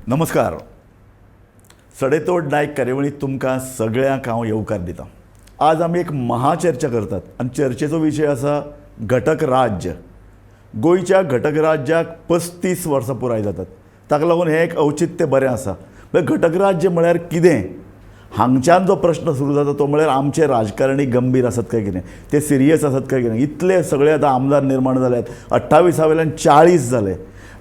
नमस्कार. सडेतोड नायक कार्यावळींत तुमकां सगळ्यांक हांव येवकार दितां. आज आमी एक महाचर्चा करतात आनी चर्चेचो विशय आसा घटक राज्य. गोंयच्या घटक राज्याक 35 वर्सां पुराय जातात. ताका लागून हें एक औचित्य बरें आसा. म्हळ्यार घटक राज्य म्हळ्यार कितें, हांगच्यान जो प्रश्न सुरू जाता तो म्हळ्यार आमचे राजकारणी गंभीर आसात काय कितें, ते सिरियस आसात काय कितें. इतले सगळे आतां आमदार निर्माण जाल्यात, 28 वयल्यान 40 जाले,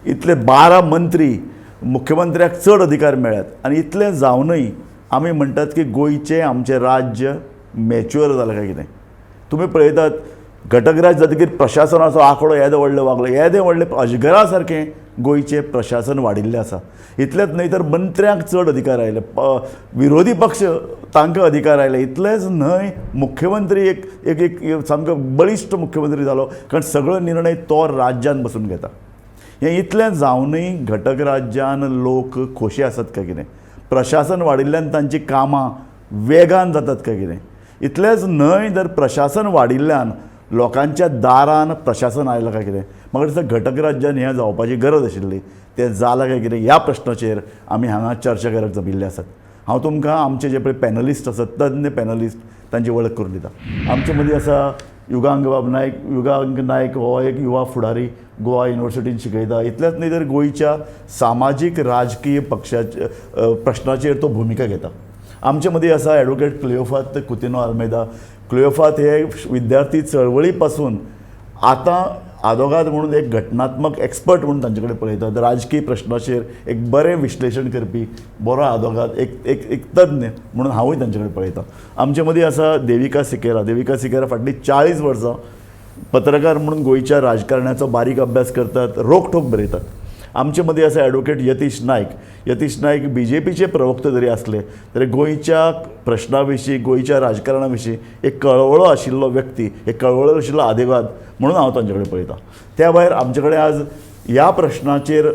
इतले 12 मंत्री, मुख्यमंत्र्याक चड अधिकार मेळ्ळ्यात आनी इतलें जावनूय आमी म्हणटात की गोंयचें आमचें राज्य मॅच्युअर जालां काय कितें. तुमी पळयतात घटक राज्य जातकीर प्रशासनाचो आंकडो येदो व्हडलो वाडलो, येदें व्हडलें अजगरा सारकें गोंयचें प्रशासन वाडिल्लें आसा. इतलेंच न्हय तर मंत्र्यांक चड अधिकार आयले, विरोधी पक्ष तांकां अधिकार आयले. इतलेंच न्हय, मुख्यमंत्री एक एक एक सामको बळिश्ट मुख्यमंत्री जालो, कारण सगळो निर्णय तो राज्यान बसून घेता. हें इतलें जावनूय घटक राज्यान लोक खोशी आसात काय कितें, प्रशासन वाडिल्ल्यान तांचीं कामां वेगान जातात काय कितें. इतलेंच न्हय तर प्रशासन वाडिल्ल्यान लोकांच्या दारान प्रशासन आयलां काय कितें. म्हाका दिसता घटक राज्यान हें जावपाची गरज आशिल्ली, तें जालां काय कितें ह्या प्रश्नाचेर आमी हांगा चर्चा करप जमिल्ले आसात. हांव तुमकां आमचे जे पळय पॅनलिस्ट आसात, तज्ञ पॅनलिस्ट, तांची वळख करून दिता. आमचे मदीं आसा युगांक बाब नायक. युगांक नायक हो एक युवा फुडारी, गोवा युनिवर्सिटीन शिकयता. इतलेंच न्हय तर गोंयच्या सामाजीक राजकीय पक्षाचे प्रश्नाचेर तो भुमिका घेता. आमचे मदीं आसा एडवोकेट क्लियोफात कुतिनो आल्मेदा. क्लियोफात हे विद्यार्थी चळवळी पासून आतां आदोगाद म्हणून एक घटनात्मक एक्सपर्ट म्हणून तांचे कडेन पळयतात. राजकीय प्रश्नाचेर एक बरें विश्लेशण करपी बरो आदोगाद, एक एक एक तज्ञ म्हणून हांवूय तांचे कडेन पळयतां. आमचे मदीं आसा देविका सिकेरा. देविका सिकेरा फाटलीं 40 वर्सां पत्रकार म्हणून गोंयच्या राजकारणाचो बारीक अभ्यास करतात, रोखठोक बरयतात. आमचे मदीं आसा एडवोकेट यतीश नायक. यतीश नायक बीजेपीचे प्रवक्ते जरी आसले तरी गोंयच्या प्रश्ना विशीं, गोंयच्या राजकारणा विशीं एक कळवळो आशिल्लो व्यक्ती, एक कळवळो आशिल्लो आदेगाद म्हणून हांव तांचे कडेन पळयतां. त्या भायर आमचे कडेन आज ह्या प्रश्नाचेर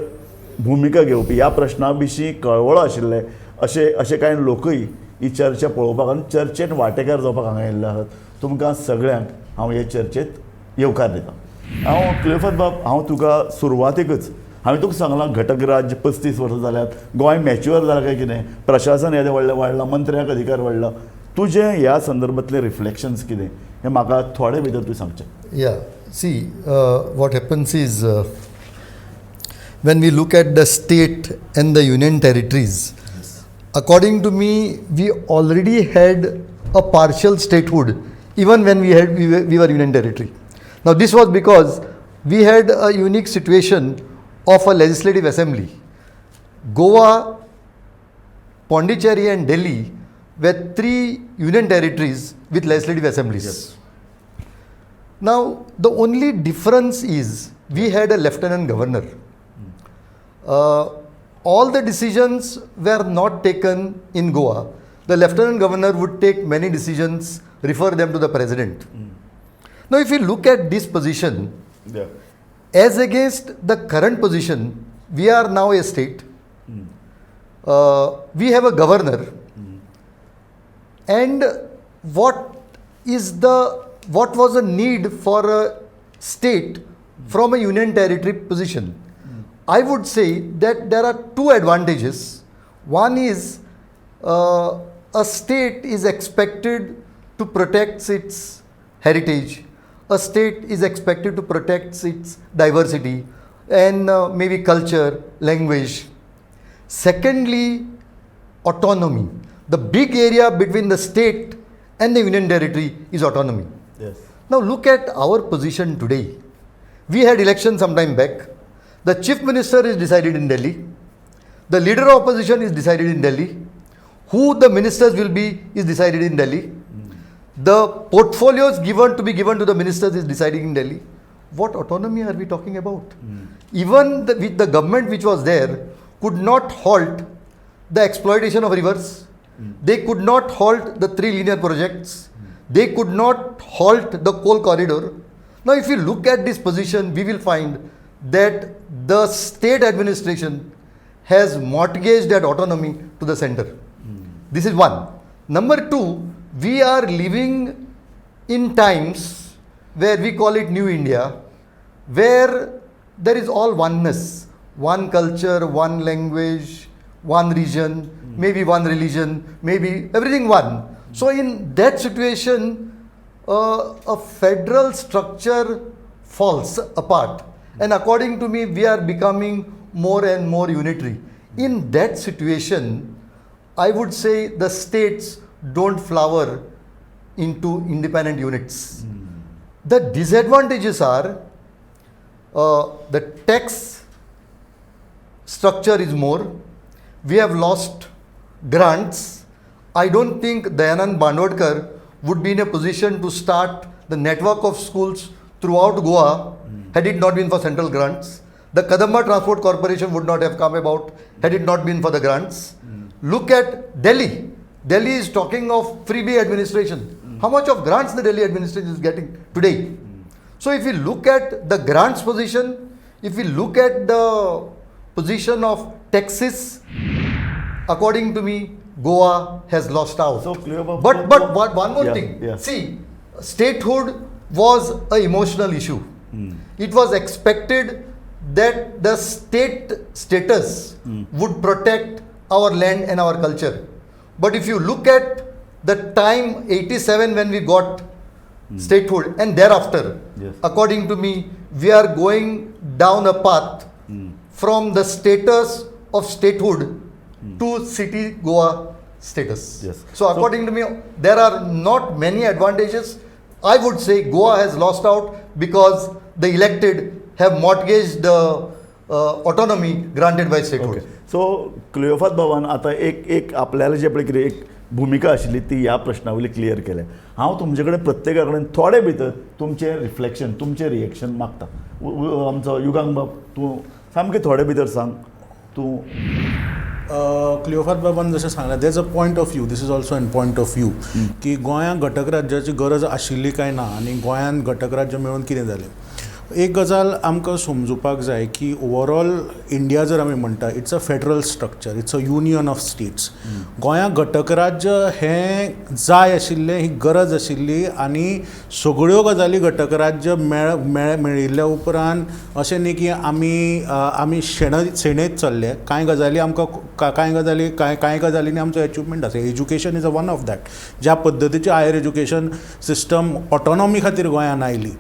भुमिका घेवपी, ह्या प्रश्ना विशीं कळवळो आशिल्ले अशे अशे कांय लोकूय ही चर्चा पळोवपाक आनी चर्चेन वांटेकार जावपाक हांगा येयल्ले आसात. तुमकां सगळ्यांक हांव हे चर्चेत येवकार दितां. हांव क्लियोफात बाब, हांव तुका सुरवातेकच हांवें तुका सांगलां घटक राज्य 35 वर्सां जाल्यात, गोंय मॅच्युअर जालां काय कितें, प्रशासन येदें व्हडलें वाडलां, मंत्र्यांक अधिकार वाडला, तुजें ह्या संदर्भांतलें रिफ्लेक्शन्स कितें हें म्हाका थोडे भितर तूं सांगचें. Yeah, see, what happens is when we look at the state and the union territories, according to me, we already had a partial statehood even when we were union territory. Now, this was because we had a unique situation of a legislative assembly. Goa, Pondicherry, and Delhi were three union territories with legislative assemblies. Now, the only difference is we had a lieutenant governor. All the decisions were not taken in Goa. The lieutenant governor would take many decisions, refer them to the president. Now, if you look at this position, as against the current position, we are now a state. We have a governor, and what was the need for a state from a union territory position? I would say that there are two advantages. One is a state is expected to protect its heritage. A state is expected to protect its diversity and maybe culture, language. Secondly, autonomy. The big area between the state and the union territory is autonomy. Now look at our position today. We had election some time back. The chief minister is decided in Delhi. The leader of opposition is decided in Delhi. Who the ministers will be is decided in Delhi. The portfolios given to be given to the ministers is decided in Delhi. What autonomy are we talking about? Even with the government which was there could not halt the exploitation of rivers. They could not halt the three linear projects. They could not halt the coal corridor. Now, if you look at this position, we will find that the state administration has mortgaged that autonomy to the center. This is one. Number two, we are living in times where we call it New India, where there is all oneness, one culture, one language, one region, maybe one religion, maybe everything one. So in that situation, a federal structure falls apart, and according to me, we are becoming more and more unitary. In that situation, I would say the states don't flower into independent units. The disadvantages are the tax structure is more. We have lost grants. I don't think Dayanand Bandodkar would be in a position to start the network of schools throughout Goa had it not been for central grants. The Kadamba Transport Corporation would not have come about had it not been for the grants. Look at Delhi. Delhi is talking of freebie administration. How much of grants the Delhi administration is getting today? So if we look at the grants position, if we look at the position of taxes, according to me, Goa has lost out. So, Cleo, But one more thing. Yeah. See, statehood was a emotional issue. It was expected that the state status would protect our land and our culture. But if you look at the time 87 when we got statehood and thereafter, according to me, we are going down a path from the status of statehood to city Goa status. So according to me, there are not many advantages. I would say Goa has lost out because the elected have mortgaged the autonomy granted by statehood. Okay, so Cleophas बाबान आतां एक एक आपल्याला जे पळय कितें एक भुमिका आशिल्ली ती ह्या प्रश्ना वयली क्लियर केल्या. हांव तुमचे कडेन प्रत्येका कडेन थोडे भितर तुमचें रिफ्लेक्शन, तुमचें रिएक्शन मागता. आमचो युगांक बाब, तूं सामकें थोडे भितर सांग तूं. क्लियोफात बाबान जशें सांगलें, there's a point of view, this is also an point of view की गोंयांत घटक राज्याची गरज आशिल्ली काय ना आनी गोंयांत घटक राज्य मेळून कितें जालें. एक गजाल आमकां समजुपाक जाय की ओवरऑल इंडिया जर आमी म्हणटा, it's a federal structure, it's a union of states. गोंयांत घटक राज्य हें जाय आशिल्लें, ही गरज आशिल्ली आनी सगळ्यो गजाली घटक राज्य मेळ मेळ मेळिल्ल्या उपरांत अशें न्ही की आमी शेणयत चल्ले. कांय गजाली आमकां कांय गजाली कांय कांय गजालींनी आमचो एचिवमेंट आसा. Education is a one of that. ज्या पद्दतीची हायर एज्युकेशन सिस्टम ऑटोनॉमी खातीर गोंयांत आयली,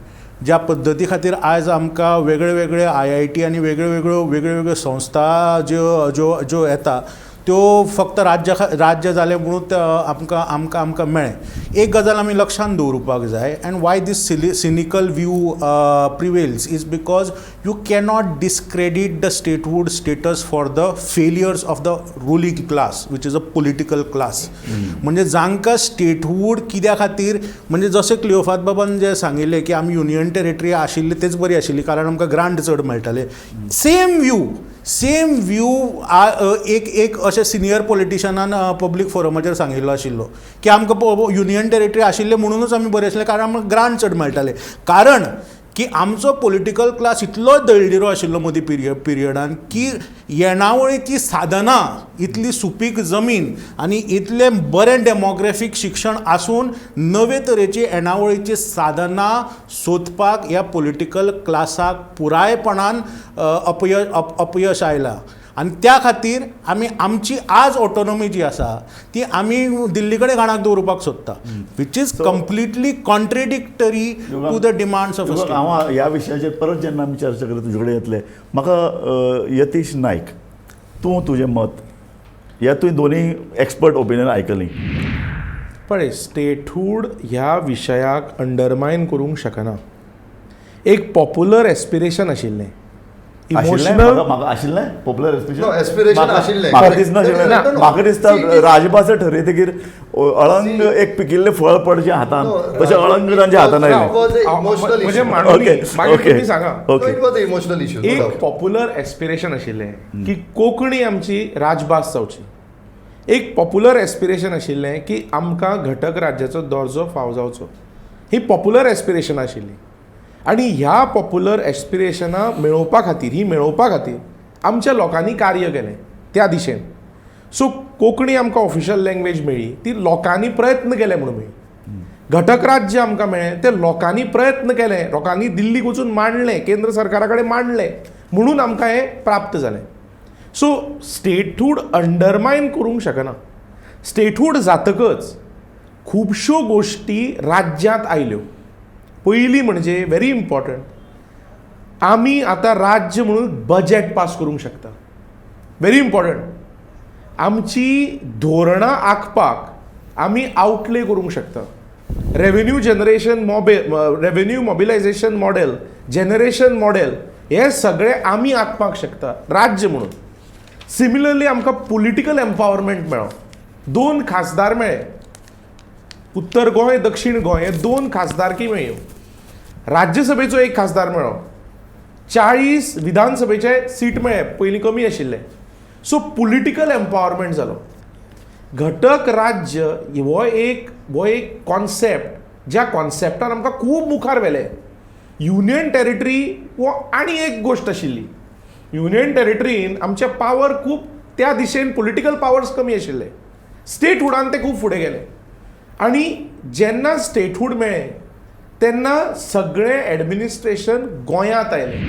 ज्या पद्दती खातीर आयज आमकां वेगळे वेगळे आयआयटी आनी वेगळ्यो वेगळ्यो वेगळ्यो वेगळ्यो संस्था ज्यो ज्यो ज्यो येता त्यो फक्त राज्य जालें म्हणून आमकां आमकां आमकां मेळ्ळें. एक गजाल आमी लक्षांत दवरुपाक जाय, and why this cynical view prevails is because you cannot discredit the statehood status for the failures of the ruling class, which is a political class. म्हणजे जांकां स्टेटहूड कित्या खातीर, म्हणजे जशें क्लियोफात बाबान जें सांगिल्लें की आमी युनियन टेरिटरी आशिल्ली तेच बरी आशिल्ली कारण आमकां ग्रांट चड मेळटाले. सेम व्यू एक एक अशें सिनियर पॉलिटिशनान पब्लीक फोरमाचेर सांगिल्लो आशिल्लो की आमकां युनियन टेरिटरी आशिल्लें म्हणुनूच आमी बरें आसलें कारण आमकां ग्रांट चड मेळटाले. कारण की आमचो पॉलिटिकल क्लास इतलो दळडिरो आशिल्लो मदीं पिरियडान की येणावळीची साधनां, इतली सुपीक जमीन आनी इतलें बरें डेमोग्राफीक शिक्षण आसून नवे तरेची येणावळीची साधनां सोदपाक ह्या पॉलिटिकल क्लासाक पुरायपणान अपयश आयलां. आनी त्या खातीर आमी आमची आज ऑटोनॉमी जी आसा ती आमी दिल्ली कडेन घाणाक दवरुपाक सोदता, which is completely contradictory to the demands of. हांव ह्या विशयाचेर परत जेन्ना आमी चर्चा करता तुजे कडेन येतले. म्हाका यतीश नायक, तूं तुजें मत, ह्या तुवें दोनूय एक्सपर्ट ओपिनियन आयकलीं. पळय, स्टेटहूड ह्या विशयाक अंडरमायन करूंक शकना. एक पॉप्युलर एस्पिरेशन आशिल्लें. इमोशनल म्हाका आशिल्लें पॉप्युलर. एस्पिरेशन आशिल्लें. म्हाका दिसना, म्हाका दिसता राजभाशा ठरयतकीर अळंग एक पिकिल्लें फळ पडचें हातान तशें अळंग तांच्या हातान आयलें. म्हणजे मागीर तुमी सांगा. Emotional issue. एक पॉप्युलर एस्पिरेशन आशिल्लें की कोंकणी आमची राजभास जावची. एक पॉप्युलर एस्पिरेशन आशिल्लें की आमकां घटक राज्याचो दर्जो फाव जावचो. ही पॉप्युलर एस्पिरेशन आशिल्ली आनी ह्या पॉप्युलर एस्पिरेशनां मेळोवपा खातीर, ही मेळोवपा खातीर आमच्या लोकांनी कार्य केलें त्या दिशेन. सो कोंकणी आमकां ऑफिशियल लँग्वेज मेळ्ळी ती लोकांनी प्रयत्न केले म्हणून मेळ्ळी. घटक राज्य आमकां मेळ्ळें तें लोकांनी प्रयत्न केले, लोकांनी दिल्लीक वचून मांडलें, केंद्र सरकारा कडेन मांडलें म्हणून आमकां हें प्राप्त जालें. सो स्टेटहूड अंडरमायन करूंक शकना. स्टेटहूड जातकच खुबश्यो गोश्टी राज्यांत आयल्यो. पयली म्हणजे व्हेरी इम्पॉर्टंट, आमी आतां राज्य म्हणून बजेट पास करूंक शकता. व्हेरी इम्पॉर्टंट, आमची धोरणां आंखपाक आमी आउटले करूंक शकता. Revenue generation revenue mobilisation model, generation model, हे सगळे आमी आंखपाक शकता राज्य म्हणून. सिमिलरली आमकां पोलिटिकल एम्पावरमेंट मेळ्ळो. दोन खासदार मेळ्ळे, उत्तर गोंय दक्षिण गोंय, हे दोन खासदारकी मेळ्ळ्यो. राज्यसभेचो एक खासदार मेळ्ळो, 40 विधानसभेचे सीट मेळ्ळे, पयलीं कमी आशिल्ले. सो पोलिटिकल एम्पावरमेंट जालो. घटक राज्य हो एक कॉन्सेप्ट ज्या कॉन्सेप्टान आमकां खूब मुखार व्हेले. युनियन टेरिटरी हो आनी एक गोश्ट आशिल्ली. युनियन टेरिटरीन आमचे पावर खूब त्या दिशेन पोलिटिकल पावर्स कमी आशिल्ले. स्टेटहुडान ते खूब फुडें गेले आनी जेन्ना स्टेटहूड मेळ्ळें तेन्ना सगळें एडमिनिस्ट्रेशन गोंयांत आयलें.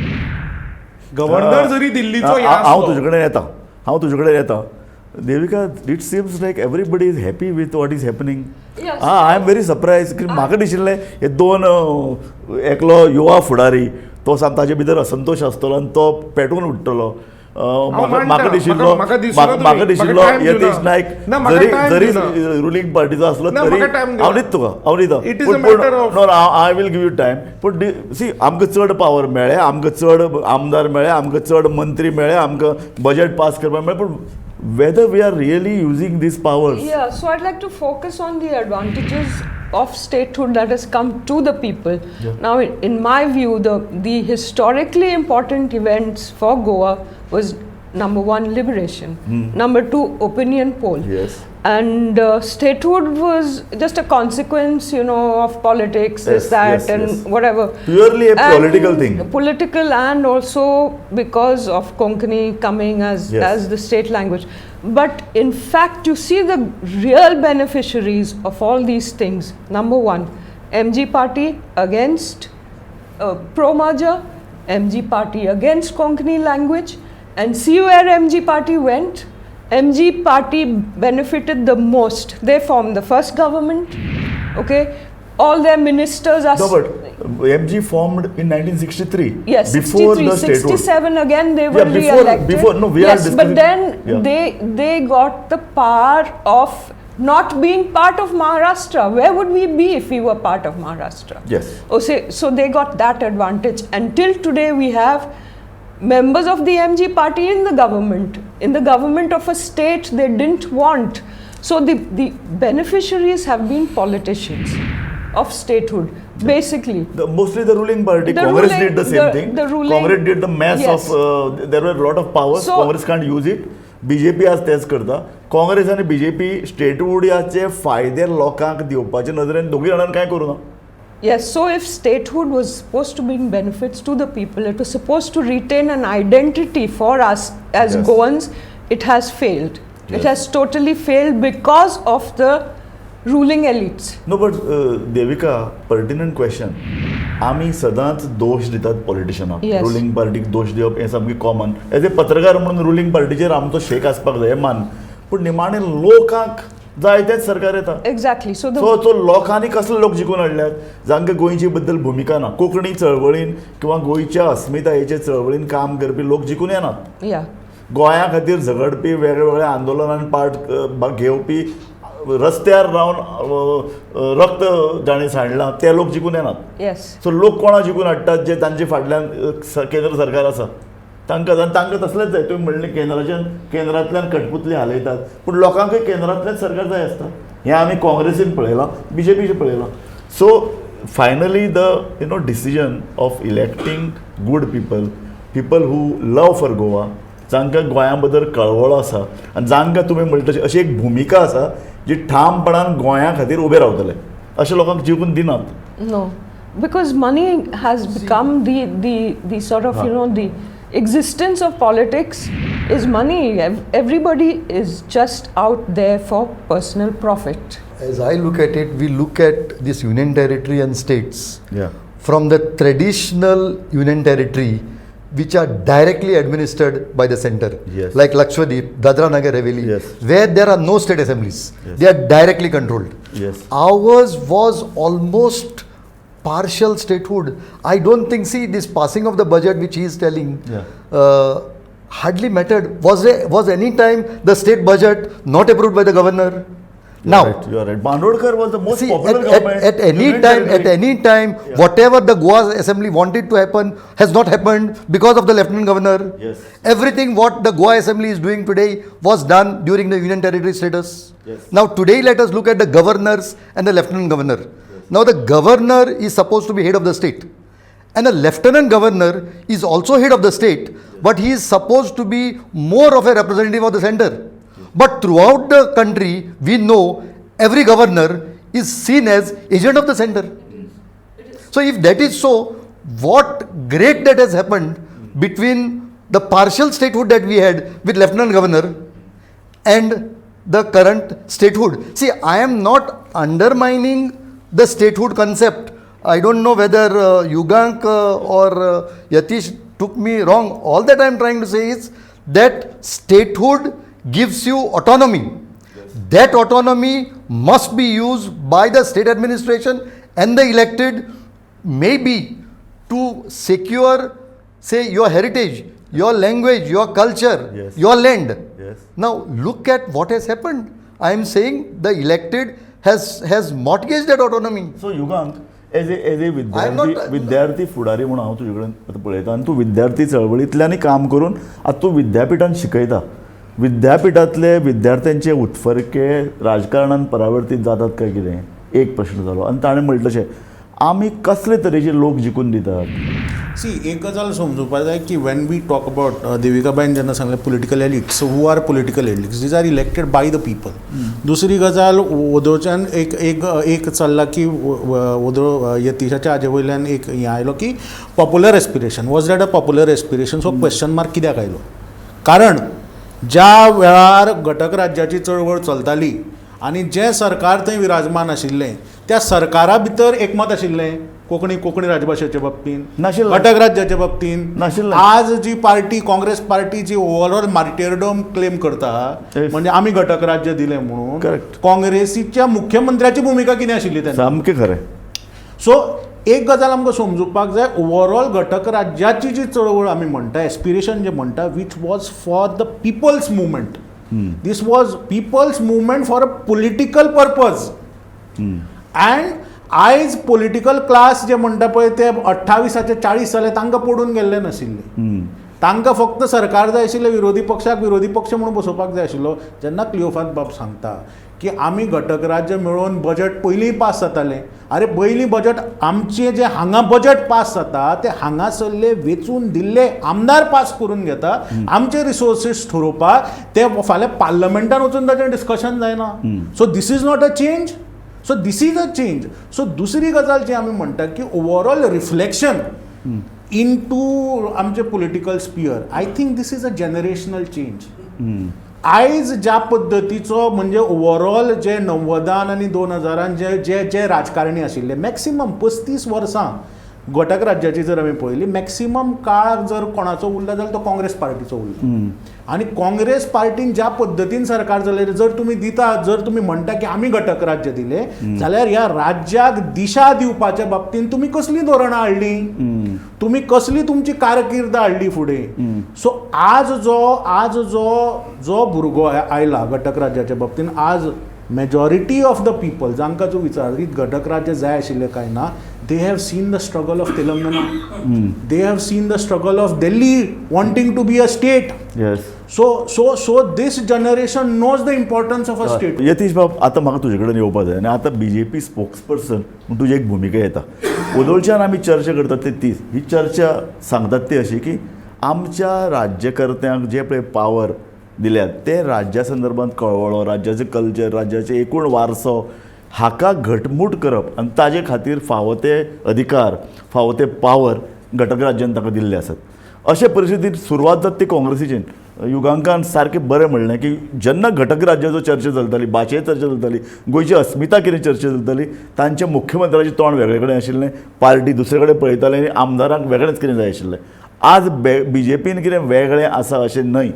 गव्हर्नर जरी दिल्लीचो हें हांव आसलो तुजे कडेन येता, हांव तुजे कडेन येता. Devika, it seems like everybody is happy with what is happening. Yes. Ah, I am very surprise की म्हाका दिशिल्लें हे दोन एकलो युवा फुडारी तो साम ताजे भितर असंतोश आसतलो आनी तो पेटून उठ्ठलो. मानता. म्हाका दिशिल्लो म्हाका दिसना म्हाका तुमी. दिशिल्लो म्हाका time Yatish दिवना. नायक ना, म्हाका जरी time जरी दिवना. रुलींग पार्टीचो आसलो ना, तरी म्हाका time दिवना. हांव दिता तुका, हांव दिता. It is a matter of- No, I will give you time. पूण सी, आमकां चड पावर मेळ्ळे, आमकां चड आमदार मेळ्ळे, आमकां चड मंत्री मेळ्ळे, आमकां बजेट पास करपाक मेळ्ळें, पूण whether we are really using these powers? Yeah, so I'd like to focus on the advantages of statehood that has come to the people. Now, in my view, the historically important events for Goa was, number one, liberation, number two, opinion poll. And statehood was just a consequence of politics, this, that, and whatever. Purely a And political thing. Political, and also because of Konkani coming as the state language. But in fact, you see the real beneficiaries of all these things. Number one, MG party against pro-merger, MG party against Konkani language, and see where MG party went. MG party benefited the most. They formed the first government. Okay, all their ministers are. No, but MG formed in 1963. Yes, before 63, the statehood. 67 again they were Yeah, before- re-elected. Before, no, we are Yes, but discussing- then they got the power of not being part of Maharashtra. Where would we be if we were part of Maharashtra? Yes. Oh, so they got that advantage. Until today we have members of the MG party in the government, in the government of a state they didn't want. So the beneficiaries have been politicians of statehood, basically. Mostly the ruling party, The Congress ruling- did the same thing. The ruling- Congress did the mass of, there were a lot of powers, So- Congress can't use it. BJP आज तेच करता. काँग्रेस आनी BJP स्टेटहुडाचे फायदे लोकांक दिवपाचे नदरेन दोगूय जाणांनी कांय करूं ना. Yes, so if statehood was supposed to bring benefits to the people, it was supposed to retain an identity for us as Goans, it has failed. It has totally failed because of the ruling elites. No, but Devika, pertinent question. आमी सदांच दोश दितात पॉलिटिशनाक. Ruling पार्टीक दोश दिवप हें सामकें common. As a पत्रकार म्हणून रुलींग पार्टीचेर आमचो शेक आसपाक जाय हें मान, पूण निमाणें लोकांक जाय तेंच सरकार येता. Exactly. So the सो तो लोकांनी कसले लोक जिखून हाडल्यात जांकां गोंयचे बद्दल भुमिका ना, कोंकणी चळवळीन किंवा गोंयच्या अस्मितायेचे चळवळीन काम करपी लोक जिखून येनात. गोंया खातीर झगडपी, वेगळ्या आंदोलनान पार्ट घेवपी, रस्त्यार रावन रक्त जाणें सांडलां ते लोक जिखून येनात. सो लोक कोणा जिखून हाडटात? जे तांचे फाटल्यान केंद्र सरकार आसा तांकां. आनी तांकां तसलेंच जाय. तुमी म्हणलें केंद्राच्यान, केंद्रांतल्यान कठपुतली हालयतात, पूण लोकांकूय केंद्रांतल्यान सरकार जाय आसता. हें आमी काँग्रेसीन पळयलां, बीजेपीचें पळयलां. So finally the decision of electing good people, people who love for Goa, जांकां गोंया बद्दल कळवळो आसा आनी जांकां तुमी म्हणटा तशी अशी एक भुमिका आसा जी ठामपणान गोंया खातीर उबे रावतले, अशे लोकांक जिखून दिनात. No, because money has become the sort of, you know, the existence of politics is money. Everybody is just out there for personal profit. As I look at it, we look at this union territory and states. Yeah. From the traditional union territory which are directly administered by the center. Yes. Like Lakshadweep, Dadra Nagar Haveli, Yes. where there are no state assemblies. Yes. They are directly controlled. Yes. Ours was almost partial statehood. I don't think, see, this passing of the budget which he is telling, Yeah. Hardly mattered. Was any time the state budget not approved by the governor? You Now, are right, you are right. Bandodkar was the most see, popular at, government. at any Union time, at territory. any time, Yeah. whatever the Goa assembly wanted to happen has not happened because of the lieutenant governor. Yes. Everything what the Goa assembly is doing today was done during the union territory status. Yes. Now today, let us look at the governors and the lieutenant governor. Yes. Now the governor is supposed to be head of the state, and the lieutenant governor is also head of the state, but he is supposed to be more of a representative of the center. But throughout the country, we know every governor is seen as agent of the center. So if that is so, what great that has happened between the partial statehood that we had with lieutenant governor and the current statehood. See, I am not undermining the statehood concept. I don't know whether Yugank or Yatish took me wrong. All that I am trying to say is that statehood gives you autonomy. Yes. That autonomy must be used by the state administration and the elected, maybe to secure, say, your heritage, your language, your culture, Yes. your land. Yes. Now look at what has happened. I am saying the elected has mortgaged that autonomy. So Yugank, as a विद्यार्थी not- विद्यार्थी फुडारी म्हणून हांव तुजे कडेन आतां पळयता आनी तूं विद्यार्थी चळवळींतल्यानय काम करून आतां तूं विद्यापिठान शिकयता. विद्यापिठांतले विद्यार्थ्यांचे उत्फर्के राजकारणान परावर्तीत जातात काय कितें, एक प्रश्न जालो. आनी ताणें म्हणलें तशें आमी कसले तरेचे लोक जिखून दितात? सी, एक गजाल समजुपाक जाय की when we talk about, देविकाबाईन जेन्ना सांगलें political elites, so who are political elites? These are elected by the people. दुसरी गजाल, वोदोळच्यान एक एक एक चल्ला की वोदोळ यतीशाच्या हाजे वयल्यान एक हें आयलो की popular aspiration, was that a popular aspiration? So question mark कित्याक आयलो? कारण ज्या वेळार घटक राज्याची चळवळ चलताली आनी जें सरकार थंय विराजमान आशिल्लें, त्या सरकारा भितर एकमत आशिल्लें कोंकणी राजभाशेच्या बाबतीन? नाशिल्लें. घटक राज्याच्या बाबतीन? नाशिल्लें. आज जी पार्टी, काँग्रेस पार्टी जी ओवरऑल मार्टिरडम क्लेम करता, म्हणजे आमी घटक राज्य दिलें म्हणून, काँग्रेसीच्या मुख्यमंत्र्याची भुमिका कितें आशिल्ली तेन्ना? सामकें खरें. सो एक गजाल आमकां समजुपाक जाय, ओवरऑल घटक राज्याची जी चळवळ आमी म्हणटा, एस्पिरेशन जे म्हणटा, which was for the people's movement, this was people's movement for a political purpose. And आयज पॉलिटिकल क्लास जे म्हणटा पळय, ते 28चे 40 जाले, तांकां पडून गेल्ले नाशिल्ले. तांकां फक्त सरकार जाय आशिल्लें, विरोधी पक्षाक विरोधी पक्ष म्हणून बसोवपाक जाय आशिल्लो. जेन्ना क्लियोफात बाब सांगता की आमी घटक राज्य मेळोवन बजट पयलीं पास जातालें, आरे पयलीं बजट आमचें जें हांगा बजट पास जाता ते हांगासरले वेंचून दिल्ले आमदार पास करून घेता. आमचे रिसोर्सीस ठरोवपाक ते फाल्यां पार्लमेंटान वचून ताचें डिस्कशन जायना. So this is not a change, so this is a change. So दुसरी गजाल जी आमी म्हणटा की ओवरऑल रिफ्लेक्शन इन टू आमचे political sphere, I think this is a generational change. आयज ज्या पद्दतीचो, म्हणजे ओवरऑल जे 90न आनी 2000न जे जे जे राजकारणी आशिल्ले, मॅक्सिमम 35 वर्सां घटक राज्याची जर आमी पळयली, मॅक्सिमम काळ जर कोणाचो उरला जाल्यार तो काँग्रेस पार्टीचो उरला. आनी काँग्रेस पार्टीन ज्या पद्दतीन सरकार चलयलें, जर तुमी दितात, जर तुमी म्हणटा की आमी घटक राज्य दिले जाल्यार ह्या राज्याक दिशा दिवपाच्या बाबतीन तुमी कसलीं धोरणां हाडलीं, तुमी कसली तुमची कारकीर्द हाडली फुडें? सो आज जो जो भुरगो आयला घटक राज्याच्या बाबतीन, आज मेजॉरिटी ऑफ the people जांकां तूं विचारीत घटक राज्य जाय आशिल्लें काय ना, they have seen the struggle of Telangana, they have seen the struggle of Delhi wanting to be a state. So this generation knows the importance of a state. Yatish बाब, आतां म्हाका तुजे कडेन येवपा जाय आनी आतां बीजेपी स्पोक्स पर्सन म्हूण तुजी एक भुमिका येता. ओदोळच्यान आमी चर्चा करतात ते तीच ही चर्चा सांगतात ती अशी की आमच्या राज्यकर्त्यांक जे पळय पावर दिल्यात ते राज्या संदर्भात कळवळो, राज्याचें कल्चर, राज्याचे एकूण वारसो हाका घटमूट करप आनी ताजे खातीर फावो ते अधिकार, फावो ते पावर घटक राज्यान ताका दिल्ले आसात. अशे परिस्थितीत सुरवात जाता ती काँग्रेसीचेन. युगांकान सारकें बरें म्हणलें की जेन्ना घटक राज्याचो चर्चा चलताली, भाशे चर्चा चलताली, गोंयची अस्मिता कितें चर्चा चलताली, तांच्या मुख्यमंत्र्याचें तोंड वेगळे कडेन आशिल्लें, पार्टी दुसरे कडेन पळयताले आनी आमदारांक वेगळेंच कितें जाय आशिल्लें. आज बीजेपीन कितें वेगळें आसा अशें न्हय.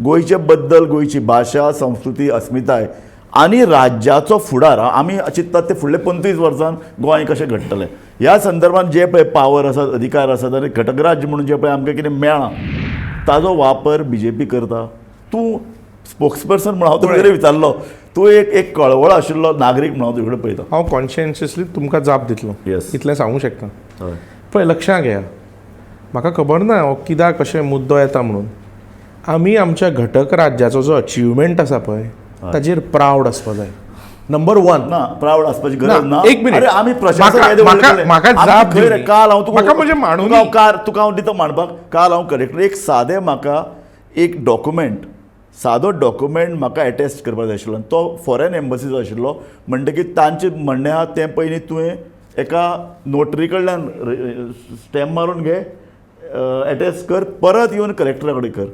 गोंयचे बद्दल, गोंयची भाशा, संस्कृती, अस्मिताय आनी राज्याचो फुडार आमी चिंततात ते फुडले 25 वर्सां गोंय कशें घडटलें ह्या संदर्भात जे पळय पावर आसात, अधिकार आसात आनी घटक राज्य म्हणून जे पळय आमकां कितें मेळ्ळां ताजो वापर बीजेपी करता. तूं स्पोक्सपर्सन म्हणून हांव तुका विचारलो, तूं एक एक कळवळ आशिल्लो नागरीक म्हणून हांव तुजे कडेन पळयता. हांव कॉन्शियसली तुमकां जाप दितलो. Yes. इतलें सांगूंक शकता. पळय लक्षां घेया, म्हाका खबर ना हो कित्याक कशें मुद्दो येता म्हणून. आमी आमच्या घटक राज्याचो जो अचिवमेंट आसा पळय ताजेर प्रावड आसपा जाय. नंबर 1. ना, प्रावड आसपाची गरज ना. एक मिनिट. अरे आमी प्रशासक, म्हाका जाप खंय काल हांव तुका म्हाका म्हजें मांडून तुका हांव दिता मांडपाक. काल हांव कलेक्टर एक सादें म्हाका एक डॉक्युमेंट, सादो डॉक्युमेंट म्हाका एटेस्ट करपाक जाय आशिल्लो. तो फॉरेन एम्बसीचो आशिल्लो म्हणटकीर तांचें म्हणणें आहा तें पयलीं तुवें एका नोटरी कडल्यान स्टॅम्प मारून घे, एटेस्ट कर, परत येवन कलेक्टरा कडेन कर.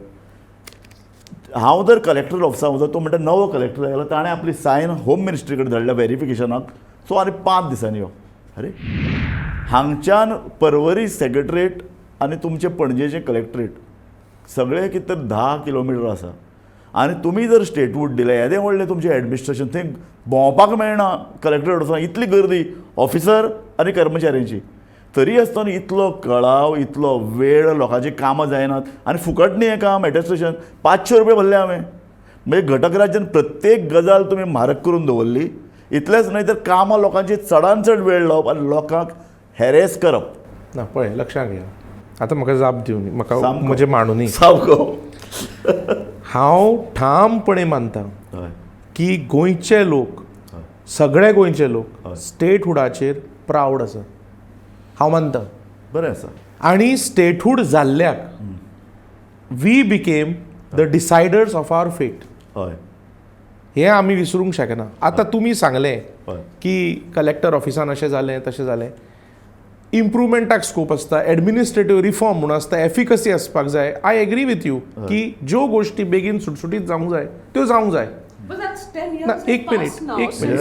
हांव जर कलेक्टर ऑफिसा वचत, तो म्हणटा नवो कलेक्टर आयलो, ताणें आपली सायन होम मिनिस्ट्री कडेन धाडल्या वेरिफिकेशनाक. सो आनी 5 दिसांनी यो. अरे हांगच्यान पर्वरी सेक्रेटरेट आनी तुमचें पणजेचें कलेक्टरेट सगळें कितें तर 10 किलोमिटर आसा आनी तुमी जर स्टेटहूड दिलें, येदें व्हडलें तुमचें एडमिनिस्ट्रेशन थंय भोंवपाक मेळना कलेक्टरेट वचून, इतली गर्दी ऑफिसर आनी कर्मचाऱ्यांची. तरी आसतना इतलो कळाव, इतलो वेळ, लोकांची कामां जायनात आनी फुकट न्ही हें काम. एटेस्टेशन 500 रुपये भरले हांवें. म्हणजे घटक राज्यान प्रत्येक गजाल तुमी म्हारग करून दवरली. इतलेंच न्हय तर कामां लोकांची चडान चड वेळ लावप आनी लोकांक हॅरेस करप. ना पळय लक्षांत घेया, आतां म्हाका जाप दिवनी, म्हाका म्हजें मांडुनी. सामको हांव ठामपणे मानता की गोंयचे लोक, सगळे गोंयचे लोक स्टेटहुडाचेर प्रावड आसा. हांव मानता. बरें आसा. आनी statehood जाल्ल्याक we became the deciders of our fate. हय, हें आमी विसरूंक शकना. आतां तुमी सांगलें की कलेक्टर ऑफिसान अशें जालें तशें जालें, इम्प्रुवमेंटाक स्कोप आसता, एडमिनिस्ट्रेटीव रिफॉर्म म्हणून आसता, एफिकसी आसपाक जाय. I agree with you की ज्यो गोश्टी बेगीन सुटसुटीत जावंक जाय त्यो जावंक जाय. But that's 10 years. ना, एक मिनिट, एक मिनिट,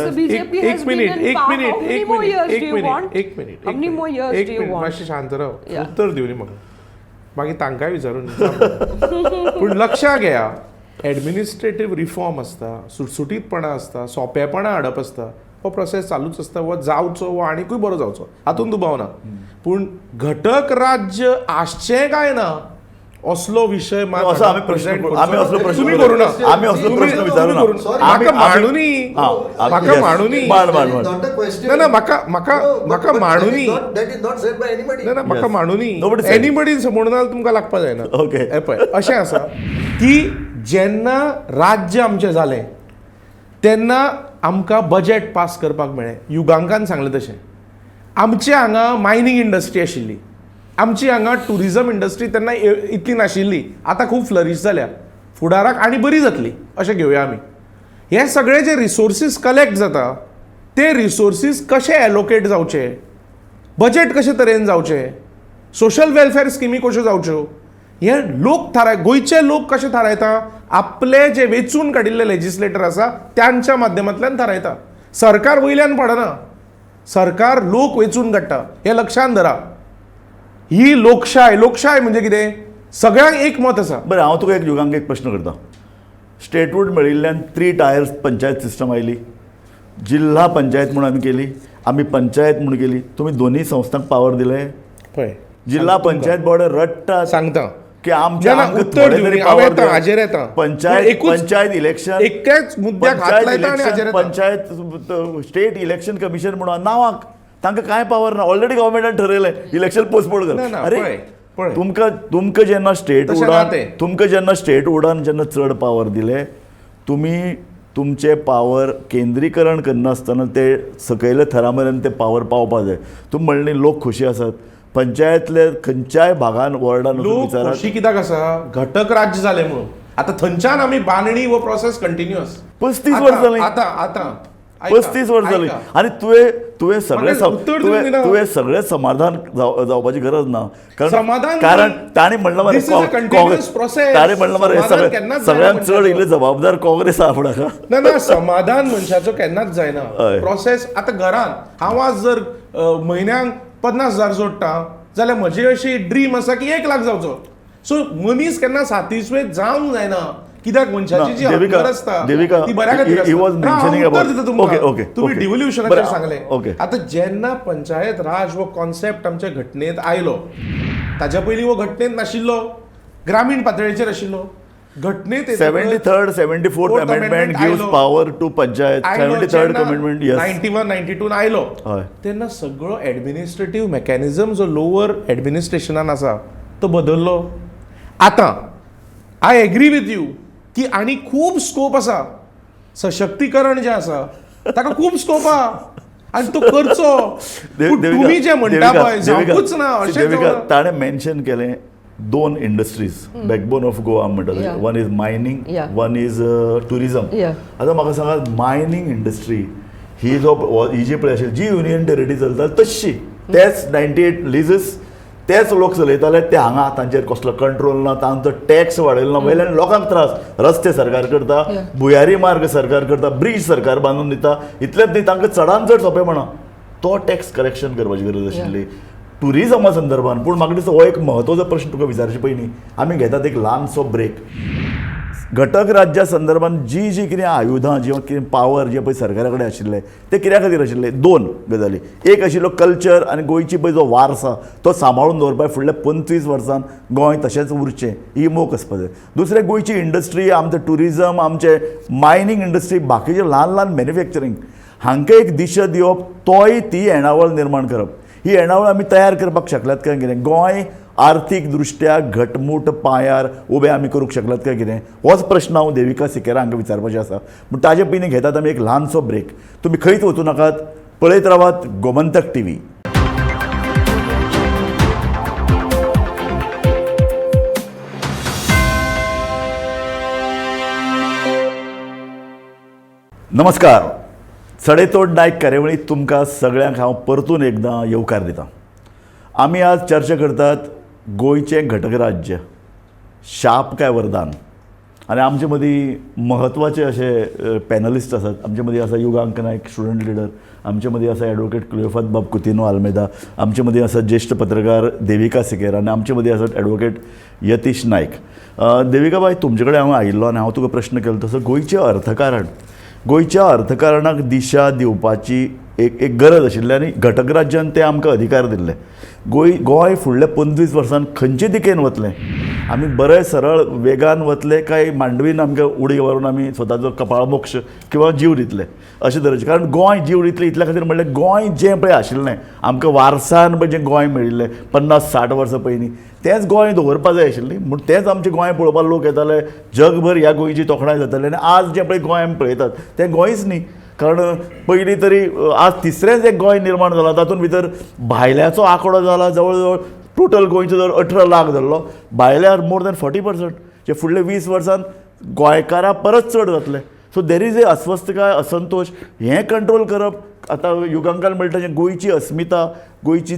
एक मिनिट, एक मिनिट, एक मिनिट, एक मिनिट, एक minute, How many more years do you want? मातशें शांत राव, उत्तर दिवनी म्हाका, मागीर तांकांय विचारून. पूण लक्षां घेया, एडमिनिस्ट्रेटीव रिफॉर्म आसता, सुटसुटीतपणां आसता, सोंपेपणां हाडप आसता, हो प्रोसेस चालूच आसता, हो जावचो, हो आनिकूय बरो जावचो, हातूंत दुबाव ना. पूण घटक राज्य आसचें काय ना असलो विशय असो आमी प्रश्न, आमी असलो प्रश्न तुमी करू ना, आमी असलो प्रश्न विचारू ना. म्हाका मांडुनी, म्हाका मांडुनी, ना ना म्हाका म्हाका म्हाका मांडुनी, ना ना म्हाका मांडुनी, एनीबडी म्हणून तुमकां लागपा जायना. ओके, पळय अशें आसा की जेन्ना राज्य आमचें जालें तेन्ना आमकां बजेट पास करपाक मेळ्ळें. युगांकान सांगलें तशें आमचे हांगा मायनींग इंडस्ट्री आशिल्ली, आमची हांगा ट्युरिजम इंडस्ट्री तेन्ना इतली नाशिल्ली, आतां खूब फ्लरीश जाल्या, फुडाराक आनी बरी जातली अशें घेवया आमी. हे सगळे जे रिसोर्सीस कलेक्ट जाता ते रिसोर्सीस कशे एलोकेट जावचे, बजेट कशे तरेन जावचें, सोशल वेलफेअर स्किमी कश्यो जावच्यो, हे लोक थाराय, गोंयचे लोक कशे थारायता, आपले जे वेंचून काडिल्ले लेजिस्लेटर आसा त्यांच्या माध्यमांतल्यान थारायता. सरकार वयल्यान पडना, सरकार लोक वेंचून काडटा, हें लक्षांत धरा. ही लोकशाय, लोकशाय म्हणजे कितें, सगळ्यांक एक मत आसा. बरें, हांव तुका एक युगांक एक प्रश्न करता. स्टेटहूड मेळिल्ल्यान 3 टायर्स पंचायत सिस्टम आयली, जिल्हा पंचायत म्हणून आमी केली, आमी पंचायत म्हणून केली, तुमी दोन्ही संस्थांक पावर दिले. पळय जिल्हा पंचायत बोर्ड रडटा, सांगता की आमच्या उत्तर हाजेर येता. पंचायत, पंचायत इलेक्शन एकाच मुद्द्याक हात लायता आनी हाजेर येता. पंचायत स्टेट इलेक्शन कमिशन म्हणून नांवाक तांकां कांय पावर ना, ऑलरेडी गव्हर्मेंटान ठरयलें इलेक्शन पोस्टपोन कर. अरे तुमकां तुमकां जेन्ना स्टेट उडान, तुमकां जेन्ना स्टेट उडान जेन्ना चड पावर दिले, तुमी तुमचे पावर केंद्रीकरण करनासतना ते सकयल्या थरा मेरेन ते पावर पावपा जाय. तुमी म्हणलें लोक खोशी आसात, पंचायतले खंयच्याय भागान वॉर्डान लोक खोशी कित्याक आसा, घटक राज्य जालें म्हणून. आतां थंयच्यान आमी बांदणी हो प्रोसेस कंटिन्युअस 35 वर्सां जालीं, आतां आतां 35 वर्सां जालीं आनी तुवें तुवें सगळें तुवें सगळें समाधान जावपाची गरज ना. कारण कारण ताणें म्हणलां मरे, ताणें म्हणलां मरे सगळ्यांत चड इल्ले जबाबदार काँग्रेस आहा फुडाराक. ना ना, समाधान मनशाचो केन्नाच जायना. प्रोसेस आतां घरान हांव आज जर म्हयन्यांक 50,000 जोडटा, जाल्यार म्हजी अशी ड्रीम आसा की 1 लाख जावचो. सो मनीस केन्ना सातिस्फायड जावंक जायना, कित्याक मनशाची जी हंगर आसता ती बऱ्या खातीर आसता. तुमी डिव्होल्युशनाचेर सांगलें. आतां जेन्ना पंचायत राज हो कॉन्सेप्ट आमच्या घटनेंत आयलो, ताच्या पयलीं हो घटनेंत नाशिल्लो, ग्रामीण पातळेचेर आशिल्लो. घटनेत 73rd 74th amendment gives power to panchayat. 73rd amendment 91 92 आयलो तेन्ना सगळो एडमिनिस्ट्रेटीव मेकॅनिझम जो लोअर एडमिनिस्ट्रेशनान आसा तो बदललो. आतां I agree with you की आनी खूब स्कोप आसा, सशक्तीकरण जें आसा ताका खूब स्कोप आहा आनी तो करचो. तुमी जें म्हणटा पळय जावंकूच ना अशें. ताणें मेन्शन केलें 2 इंडस्ट्रीज बॅकबोन ऑफ गोवा म्हणटात, one is mining, one is tourism. आतां म्हाका सांगात, मायनींग इंडस्ट्री ही जो ही जी पळय आशिल्ली जी युनियन टेरिटरी चलता तशी तेच 98 लिजस तेच लोक चलयताले, ते हांगा तांचेर कसलो कंट्रोल ना, तांचो टॅक्स वाडयलो ना, वयल्यान लोकांक त्रास. रस्ते सरकार करता, भुयारी मार्ग सरकार करता, ब्रीज सरकार बांदून दिता, इतलेंच न्ही तांकां चडान चड सोंपें म्हणा तो टॅक्स कलेक्शन करपाची गरज आशिल्ली टुरिजमा संदर्भान. पूण म्हाका दिसता हो एक म्हत्वाचो प्रश्न तुका विचारचे पयलीं आमी घेतात एक ल्हानसो ब्रेक. घटक राज्या संदर्भान जी जी कितें आयुधां जी कितें पावर जे पळय सरकारा कडेन आशिल्ले ते कित्या खातीर आशिल्ले? 2 गजाली. एक आशिल्लो कल्चर आनी गोंयची पळय जो वारसा तो सांबाळून दवरपाक फुडल्या 25 वर्सान गोंय तशेंच उरचें ही मोख आसपा जाय. दुसरें गोंयची इंडस्ट्री, आमचें ट्युरिजम, आमचें मायनींग इंडस्ट्री, बाकीचे ल्हान ल्हान मॅन्युफॅक्चरींग हांकां एक दिशा दिवप, तोय ती येणावळ निर्माण करप. ही येणावळ आमी तयार करपाक शकल्यात काय कितें? गोंय आर्थीक दृश्ट्या घटमूट पांयार उबें आमी करूंक शकल्यात काय कितें? होच प्रश्न हांव देविका सिकेरा हांकां विचारपाचें आसा. पूण ताजे पयलीं घेतात आमी एक ल्हानसो ब्रेक. तुमी खंयच वचूं नाकात, पळयत रावात गोमंतक टीव्ही. नमस्कार, सडेतोड नायक कार्यावळींत तुमकां सगळ्यांक हांव परतून एकदां येवकार दितां. आमी आज चर्चा करतात गोंयचें घटक राज्य शाप काय वरदान, आनी आमचे मदीं म्हत्वाचे अशे पॅनलिस्ट आसात. आमचे मदीं आसा युगांक नायक, स्टुडंट लिडर, आमचे मदीं आसा एडवोकेट क्लियोफात बाब कुतिनो आल्मेदा, आमचे मदीं आसा ज्येश्ठ पत्रकार देविका सिकेरा आनी आमचे मदीं आसात एडवोकेट यतीश नायक. देविका बाय, तुमचे कडेन हांव आयिल्लो आनी हांव तुका प्रश्न केलो तसो गोंयचें अर्थकारण, गोंयच्या अर्थकारणाक दिशा दिवपाची एक एक गरज आशिल्ली आनी घटक राज्यान ते आमकां अधिकार दिल्ले. गोंय फुडल्या 25 वर्सान खंयचे दिकेन वतलें? आमी बरें सरळ वेगान वतले काय मांडवीन आमकां उडी मारून आमी स्वताचो कपाळमोक्ष किंवा जीव दितले अशें तरेचें? कारण गोंय जीव दितलें इतल्या खातीर म्हणल्यार गोंय जें पळय आशिल्लें आमकां वारसान पळय जें गोंय मेळिल्लें 50-60 वर्सां पयलीं तेंच गोंय दवरपा जाय आशिल्ली. म्हूण तेंच आमचें गोंय पळोवपाक लोक येताले, जगभर ह्या गोंयची तोखणाय जाताली. आनी आज जें पळय गोंय आमी पळयतात तें गोंयच न्ही, कारण पयलीं तरी आज तिसरेंच एक गोंय निर्माण जालां, तातूंत भितर भायल्याचो आंकडो जाला जवळ जवळ टोटल गोंयचो जर 18 लाख जाल्लो, भायल्यार मोर दॅन 40%, जे फुडले 20 वर्सान गोंयकारां परत चड जातले. So there is a अस्वस्थकाय, असंतोश. हें कंट्रोल करप आतां युगांकान म्हणटा तशें गोंयची अस्मिता, गोंयची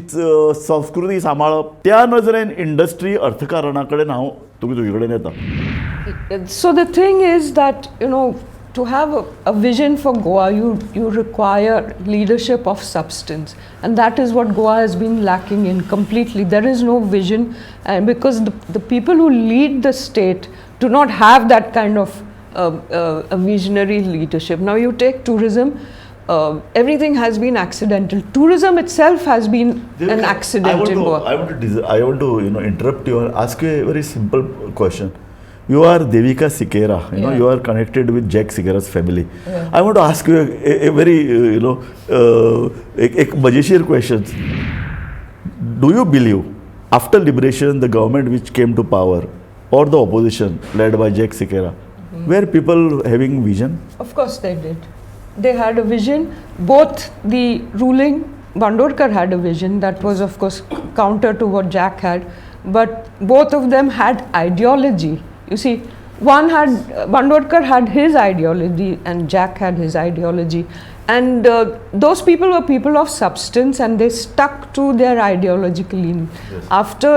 संस्कृती सांबाळप, त्या नजरेन इंडस्ट्री अर्थकारणा कडेन हांव तुजे कडेन येता. So the thing is that, you know, to have a vision for Goa, you require leadership of substance. And that is what Goa has been lacking in completely. There is no vision, and because the people who lead the state do not have that kind of a visionary leadership. Now you take tourism, everything has been accidental. Tourism itself has been an accident in Goa. I want to interrupt you and ask you a very simple question. You are Devika Sikera, you know, you are connected with Jack Sikera's family. I want to ask you a very, एक मजेशीर question. Do you believe after liberation, the government which came to power or the opposition led by Jack Sikera, were people having vision? Of course they did. They had a vision. Both the ruling, Bandodkar had a vision that was of course counter to what Jack had, but both of them had ideology. You see, one had, Bandodkar had his ideology and Jack had his ideology. And those people were people of substance and they stuck to their ideological leaning. After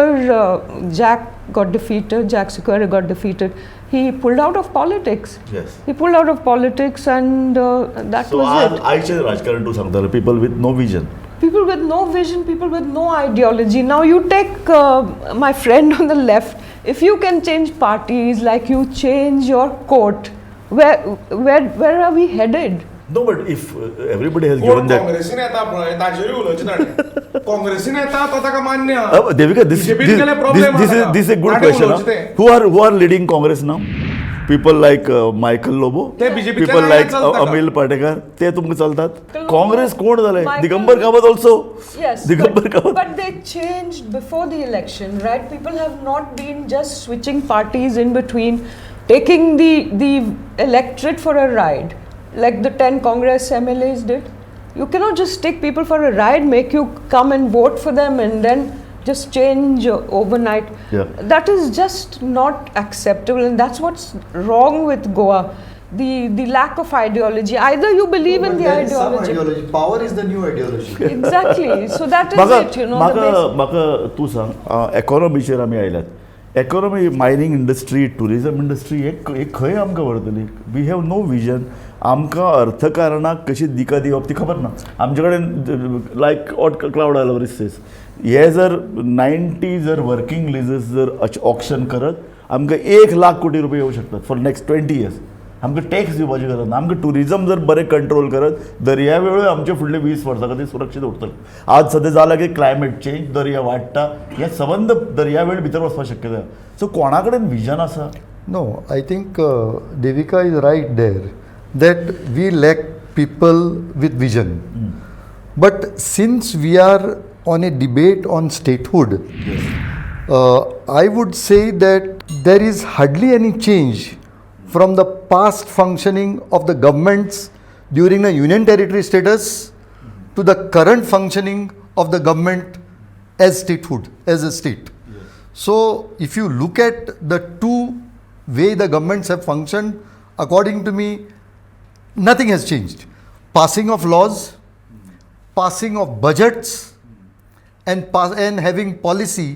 Jack got defeated, Jack Sequeira got defeated, he pulled out of politics. He pulled out of politics and that So was it. आयचें राजकारण तूं सांगतालो, people with no vision. People with no vision, people with no ideology. Now you take my friend on the left, if you can change parties like you change your coat, where are we headed? No, but if everybody has given that. काँग्रेसीन येता पळय ताजेरूय उलोवचें ताणें. काँग्रेसीन येता तो ताका मान्य. Devika, this this is a good question. Who are leading Congress now? People like Michael Lobo, people like Amil Patekar, ते तुमकां चलतात. काँग्रेस कोण जाले? Digambar Kamat also. Yes, Digambar Kamat. But they changed before the election, right? People have not been just switching parties in between, taking the electorate for a ride, like the 10 Congress MLAs did. You cannot just take people for a ride, make you come and vote for them and then just change overnight. Yeah. That is just not acceptable, and that's what's wrong with Goa. The lack of ideology. Either you believe in the ideology. Some ideology. Power is the new ideology. Exactly. So that is it, you know. Maka tu sang economy चेर आमी आयल्यात. Economy, mining industry, tourism industry एक खंय आमकां व्हरतली? We have no vision. आमकां अर्थकारणाक कशी दिका दिवप ती खबर ना. आमचे कडेन लायक ऑट क्लावड आल्वारीस सेज, हे जर 90 जर वर्किंग लिजस जर ऑक्शन करत आमकां 1 लाख कोटी रुपये येवं शकतात फॉर नेक्स्ट 20 इयर्स. आमकां टॅक्स दिवपाची गरज ना. आमकां ट्युरिजम जर बरें कंट्रोल करत दर्यावेळूय आमचे फुडले 20 वर्सां खातीर सुरक्षीत उरतले. आज सद्या जालां की क्लायमेट चेंज, दर्या वाडटा, हे सबंद दर्यावेळ भितर वचपाक शक्यता. सो कोणा कडेन विजन आसा? No, I think Devika is right there that we lack people with vision. But since we are on a debate on statehood, yes, I would say that there is hardly any change from the past functioning of the governments during the union territory status to the current functioning of the government as statehood, as a state. Yes. So if you look at the two way the governments have functioned, according to me, nothing has changed. Passing of laws, passing of budgets, and having policy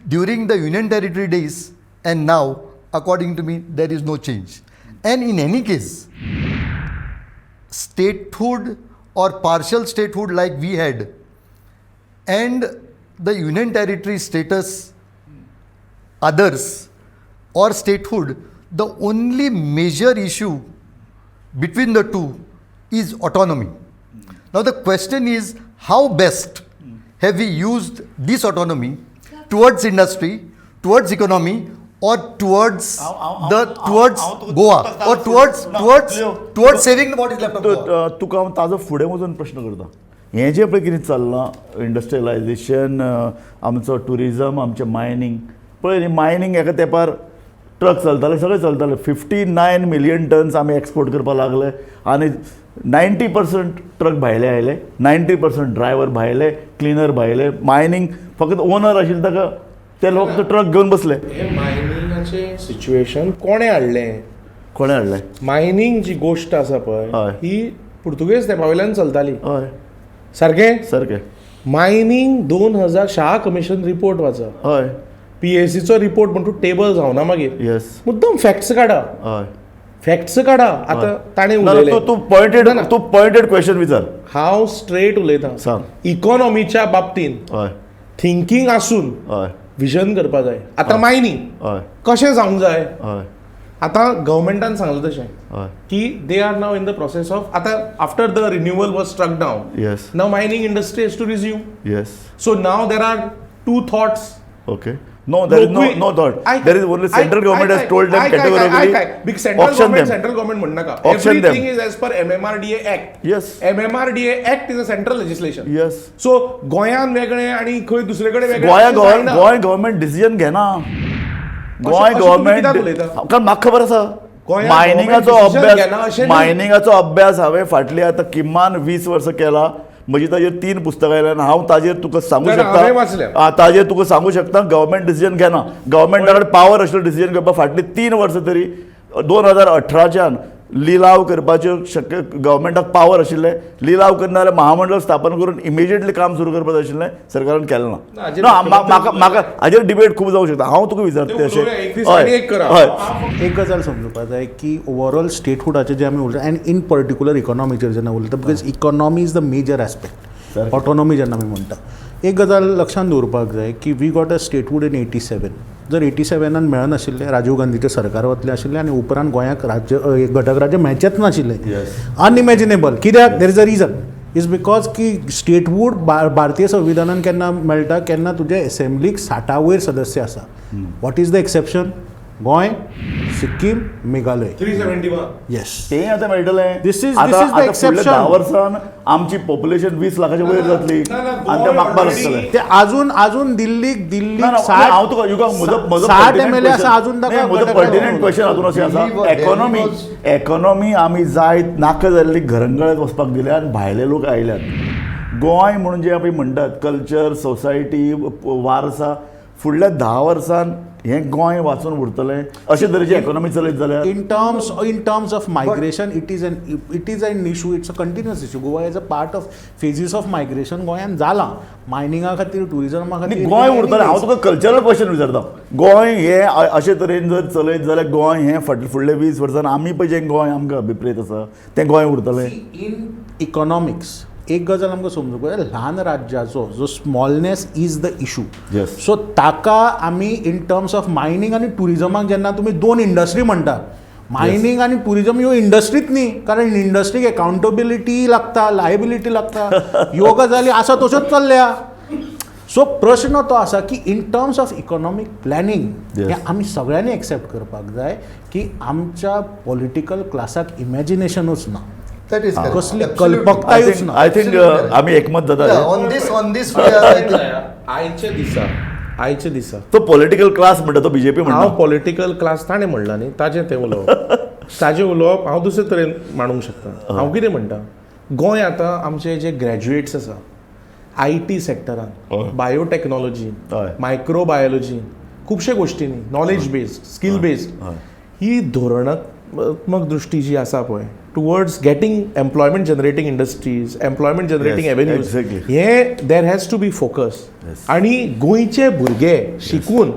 during the union territory days and now, according to me, there is no change. And in any case, statehood or partial statehood like we had and the union territory status others or statehood, the only major issue between the two is autonomy. Now the question is, how best have we used this autonomy towards industry, towards economy, or towards towards Goa, or towards saving what is left of Goa? तुका हांव ताजो फुडें वचून प्रश्न करता. हें जें पळय कितें चल्लां, इंडस्ट्रियलायजेशन, आमचो ट्युरिजम, आमचें मायनींग, पळय न्ही, मायनींग एका तेंपार ट्रक चलताले, सगळें चलताले. 59 मिलियन टन्स आमी एक्सपोर्ट करपाक लागले आनी 90% ट्रक भायले आयले, 90% ड्रायव्हर भायले, क्लिनर भायले. मायनींग फकत ओनर आशिल्ले ताका ते लोक ट्रक घेवन बसले. हे मायनिंगाचें सिच्युएशन कोणें हाडलें? कोणें हाडलें? मायनींग जी गोश्ट आसा पळय ही पुर्तुगेज तेंपा वयल्यान चलताली. हय, सारकें सारकें. मायनींग 2000 शाह कमिशन रिपोर्ट वाचा. हय, पीएसीचो रिपोर्ट म्हण तूं टेबल जावना मागीर. येस, मुद्दम फॅक्ट्स काडा. हय, फॅक्ट्स काडा. आतां ताणें उलयलें, तूं पॉयंटेड, तूं पॉयंटेड क्वेश्चन विचार. हांव स्ट्रेट उलयतां. सांग. इकॉनॉमीच्या बाबतींत हय थिंकींग आसून हय विजन करपा जाय. आतां मायनींग हय कशें जावंक जाय? हय, आतां गव्हर्मेंटान सांगलें तशें हय की they are now in the process of, आतां after the renewal was struck down, yes, now mining industry has to resume. Yes, so now there are two thoughts. Okay. No, there is no thought. There is only central government has told them categorically. Big central government, central government म्हणू नका. Auction them. Everything is as per MMRDA Act. Yes. MMRDA Act is a central legislation. Yes. So गोंयान वेगळें आनी खंय दुसरे कडेन वेगळें. Goa government decision घेना. गोंय गव्हर्नमेंट, कारण म्हाका खबर आसा मायनिंगाचो अभ्यास, मायनिंगाचो अभ्यास हांवें फाटली आतां किमान 20 वर्सां केला. म्हजी ताजेर 3 पुस्तकां आयल्यान. हांव ताजेर तुका सांगू शकता, ताजेर तुका सांगू शकता गव्हर्मेंट डिसिजन घेना. गव्हर्मेंटा कडेन पावर आशिल्लो डिसिजन घेवपाक फाटली 3 वर्सां तरी 2018च्यान लिलाव करपाच्यो शक्य गव्हर्मेंटाक पावर आशिल्लें. लिलाव करना जाल्यार महामंडळ स्थापन करून इमिजिएटली काम सुरू करपाक जाय आशिल्लें, सरकारान केलें ना. ना, म्हाका म्हाका हाजेर डिबेट खूब जावंक शकता. हांव तुका विचारता अशें. हय, एक गजाल समजुपा जाय की ओवरऑल स्टेटहुडाचेर जे आमी उलयता एंड इन पर्टिक्युलर इकॉनॉमीचेर जेन्ना उलयता, because economy is the major aspect. सारकें. ऑटोनॉमी जेन्ना आमी म्हणटा, एक गजाल लक्षांत दवरपाक जाय की we got a statehood in 87. जर 87 मेळनाशिल्लें, राजीव गांधीचें सरकार वतलें आशिल्लें आनी उपरांत गोंयाक राज्य घटक राज्य मेळचेंच नाशिल्लें. अनइमॅजिनेबल. कित्याक? There is a reason, is because की स्टेटहूड भारतीय संविधानान केन्ना मेळटा? केन्ना तुजे एसेंब्लीक 60 वयर सदस्य आसा. What is the exception? Goa, Sikkim, Meghalaya. 371. Yes. तें आतां मेळटलें. This is the आतां फुडल्या exception. 10 वर्सान आमची पॉप्युलेशन 20 लाखाच्या वयर जातली ना, ना, आनी ते गोंय मागपाक already- लागतले. ते अजून अजून दिल्लीक दिल्लीक ना, ना, 60 हांव तुका युगा म्हजो म्हजो 60 एम एल ए आसा अजून ताका नाही, म्हजो घटक पर्टिनंट क्वेश्चन अजून अशें आसा, Delhi economy economy आमी जायत नाका जाल्ली घरंगळत वचपाक दिल्या आनी भायले लोक आयल्यात. गोंय म्हणून जे आमी म्हणटात कल्चर, सोसायटी, वारसा, फुडल्या 10 वर्सान हें गोंय वाचून उरतलें अशे तरेची इकॉनॉमी चलयत जाल्यार? In terms of migration, it is an issue. It's a continuous issue. Goa is a part of phases of migration. गोंयांत जालां मायनिंगा खातीर, टुरिजमा आनी खातीर. गोंय उरतलें? हांव तुका कल्चरल क्वेश्चन विचारता. गोंय हें अशे तरेन जर चलयत जाल्यार गोंय हें फुडले 20 वर्सान आमी पळय जें गोंय आमकां अभिप्रेत आसा तें गोंय उरतलें? इन इकॉनॉमिक्स एक गजाल आमकां समजूंक जाय, ल्हान राज्याचो जो smallness is the issue. So ताका आमी इन टर्म्स ऑफ मायनींग आनी टुरिजमाक जेन्ना तुमी दोन इंडस्ट्री म्हणटा, मायनींग आनी टुरिजम ह्यो इंडस्ट्रीच न्ही, कारण इंडस्ट्रीक एकाउंटेबिलिटी लागता, लायबिलिटी लागता. ह्यो गजाली आसा तश्योच चल्ल्या. सो प्रश्न तो आसा की in terms of economic planning हें आमी सगळ्यांनी एक्सेप्ट करपाक जाय की आमच्या पॉलिटिकल क्लासाक इमॅजिनेशनूच ना. That is correct. कसली Absolutely. कल्पकतायूच ना. I think आमी एकमत जाता. Yeah, on this we are, I think, आयच्या दिसा तो पॉलिटिकल क्लास म्हणटा तो बीजेपी हांव म्हणटा. पॉलिटिकल क्लास ताणें म्हणला न्ही, ताजें तें उलोवप, ताजें उलोवप हांव दुसरे तरेन मांडूंक शकता. हांव कितें म्हणटा, गोंय आतां आमचे जे ग्रॅज्युएट्स आसा IT सेक्टरान, बायोटॅक्नॉलॉजी, मायक्रोबायोलॉजी, खुबशे गोश्टींनी नॉलेज बेस्ड, स्कील बेस्ड, ही धोरणात्मक दृश्टी जी आसा पळय towards getting employment generating industries, employment generating avenues, हे there has to be focus. आनी गोंयचे भुरगे शिकून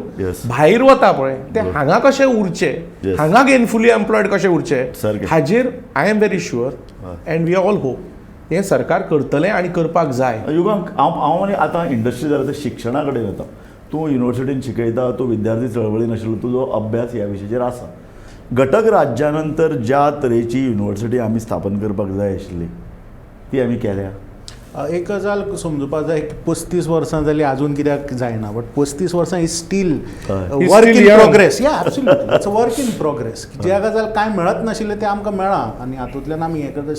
भायर वता पळय, ते हांगा कशे उरचे, हांगा गेनफुली एम्प्लॉयड कशे उरचे, हाजेर I am very sure and we all hope हें सरकार करतलें आनी करपाक जाय. युगांक, हांव हांव आनी आतां इंडस्ट्री जाल्यार ते शिक्षणा कडेन वता. तूं युनिवर्सिटीन शिकयता, तूं विद्यार्थी चळवळीन आशिल्लो, तुजो अभ्यास ह्या विशयाचेर आसा. घटक राज्या नंतर ज्या तरेची युनिवर्सिटी आमी स्थापन करपाक जाय आशिल्ली ती आमी केल्या? एक गजाल समजुपाक जाय की 35 वर्सां जालीं, अजून कित्याक जायना? बट 35 वर्सां is still work still in young. Progress. Yeah, absolutely, it's a work in progress. ज्या गजाल कांय मेळत नाशिल्लें तें आमकां मेळ्ळां आनी हातूंतल्यान आमी हें करता.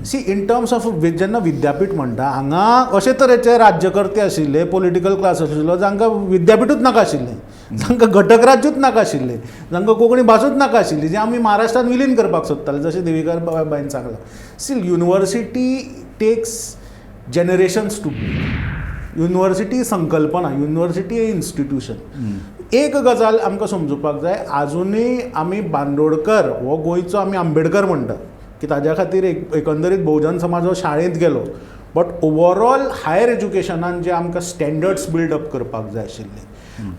सी, इन टर्म्स ऑफ जेन्ना विद्यापीठ म्हणटा, हांगा अशे तरेचे राज्यकर्ते आशिल्ले, पॉलिटिकल क्लास आशिल्लो, जांकां विद्यापिठूच नाका आशिल्लें, जांकां घटक राज्यूच नाका आशिल्लें, जांकां कोंकणी भासूच नाका आशिल्ली, जे आमी महाराष्ट्रान विलीन करपाक सोदताले, जशें देविका बायन सांगलां. See, university takes generations to build. University संकल्पना, युनिवर्सिटी इन्स्टिट्यूशन. एक गजाल आमकां समजुपाक जाय, आजुनूय आमी बांदोडकर हो गोंयचो आमी आंबेडकर म्हणटा की ताज्या खातीर एक एकंदरीत बहुजन समाज हो शाळेंत गेलो, बट ओवरऑल हायर एज्युकेशनान जे आमकां स्टँडर्ड्स बिल्ड अप करपाक जाय आशिल्ले,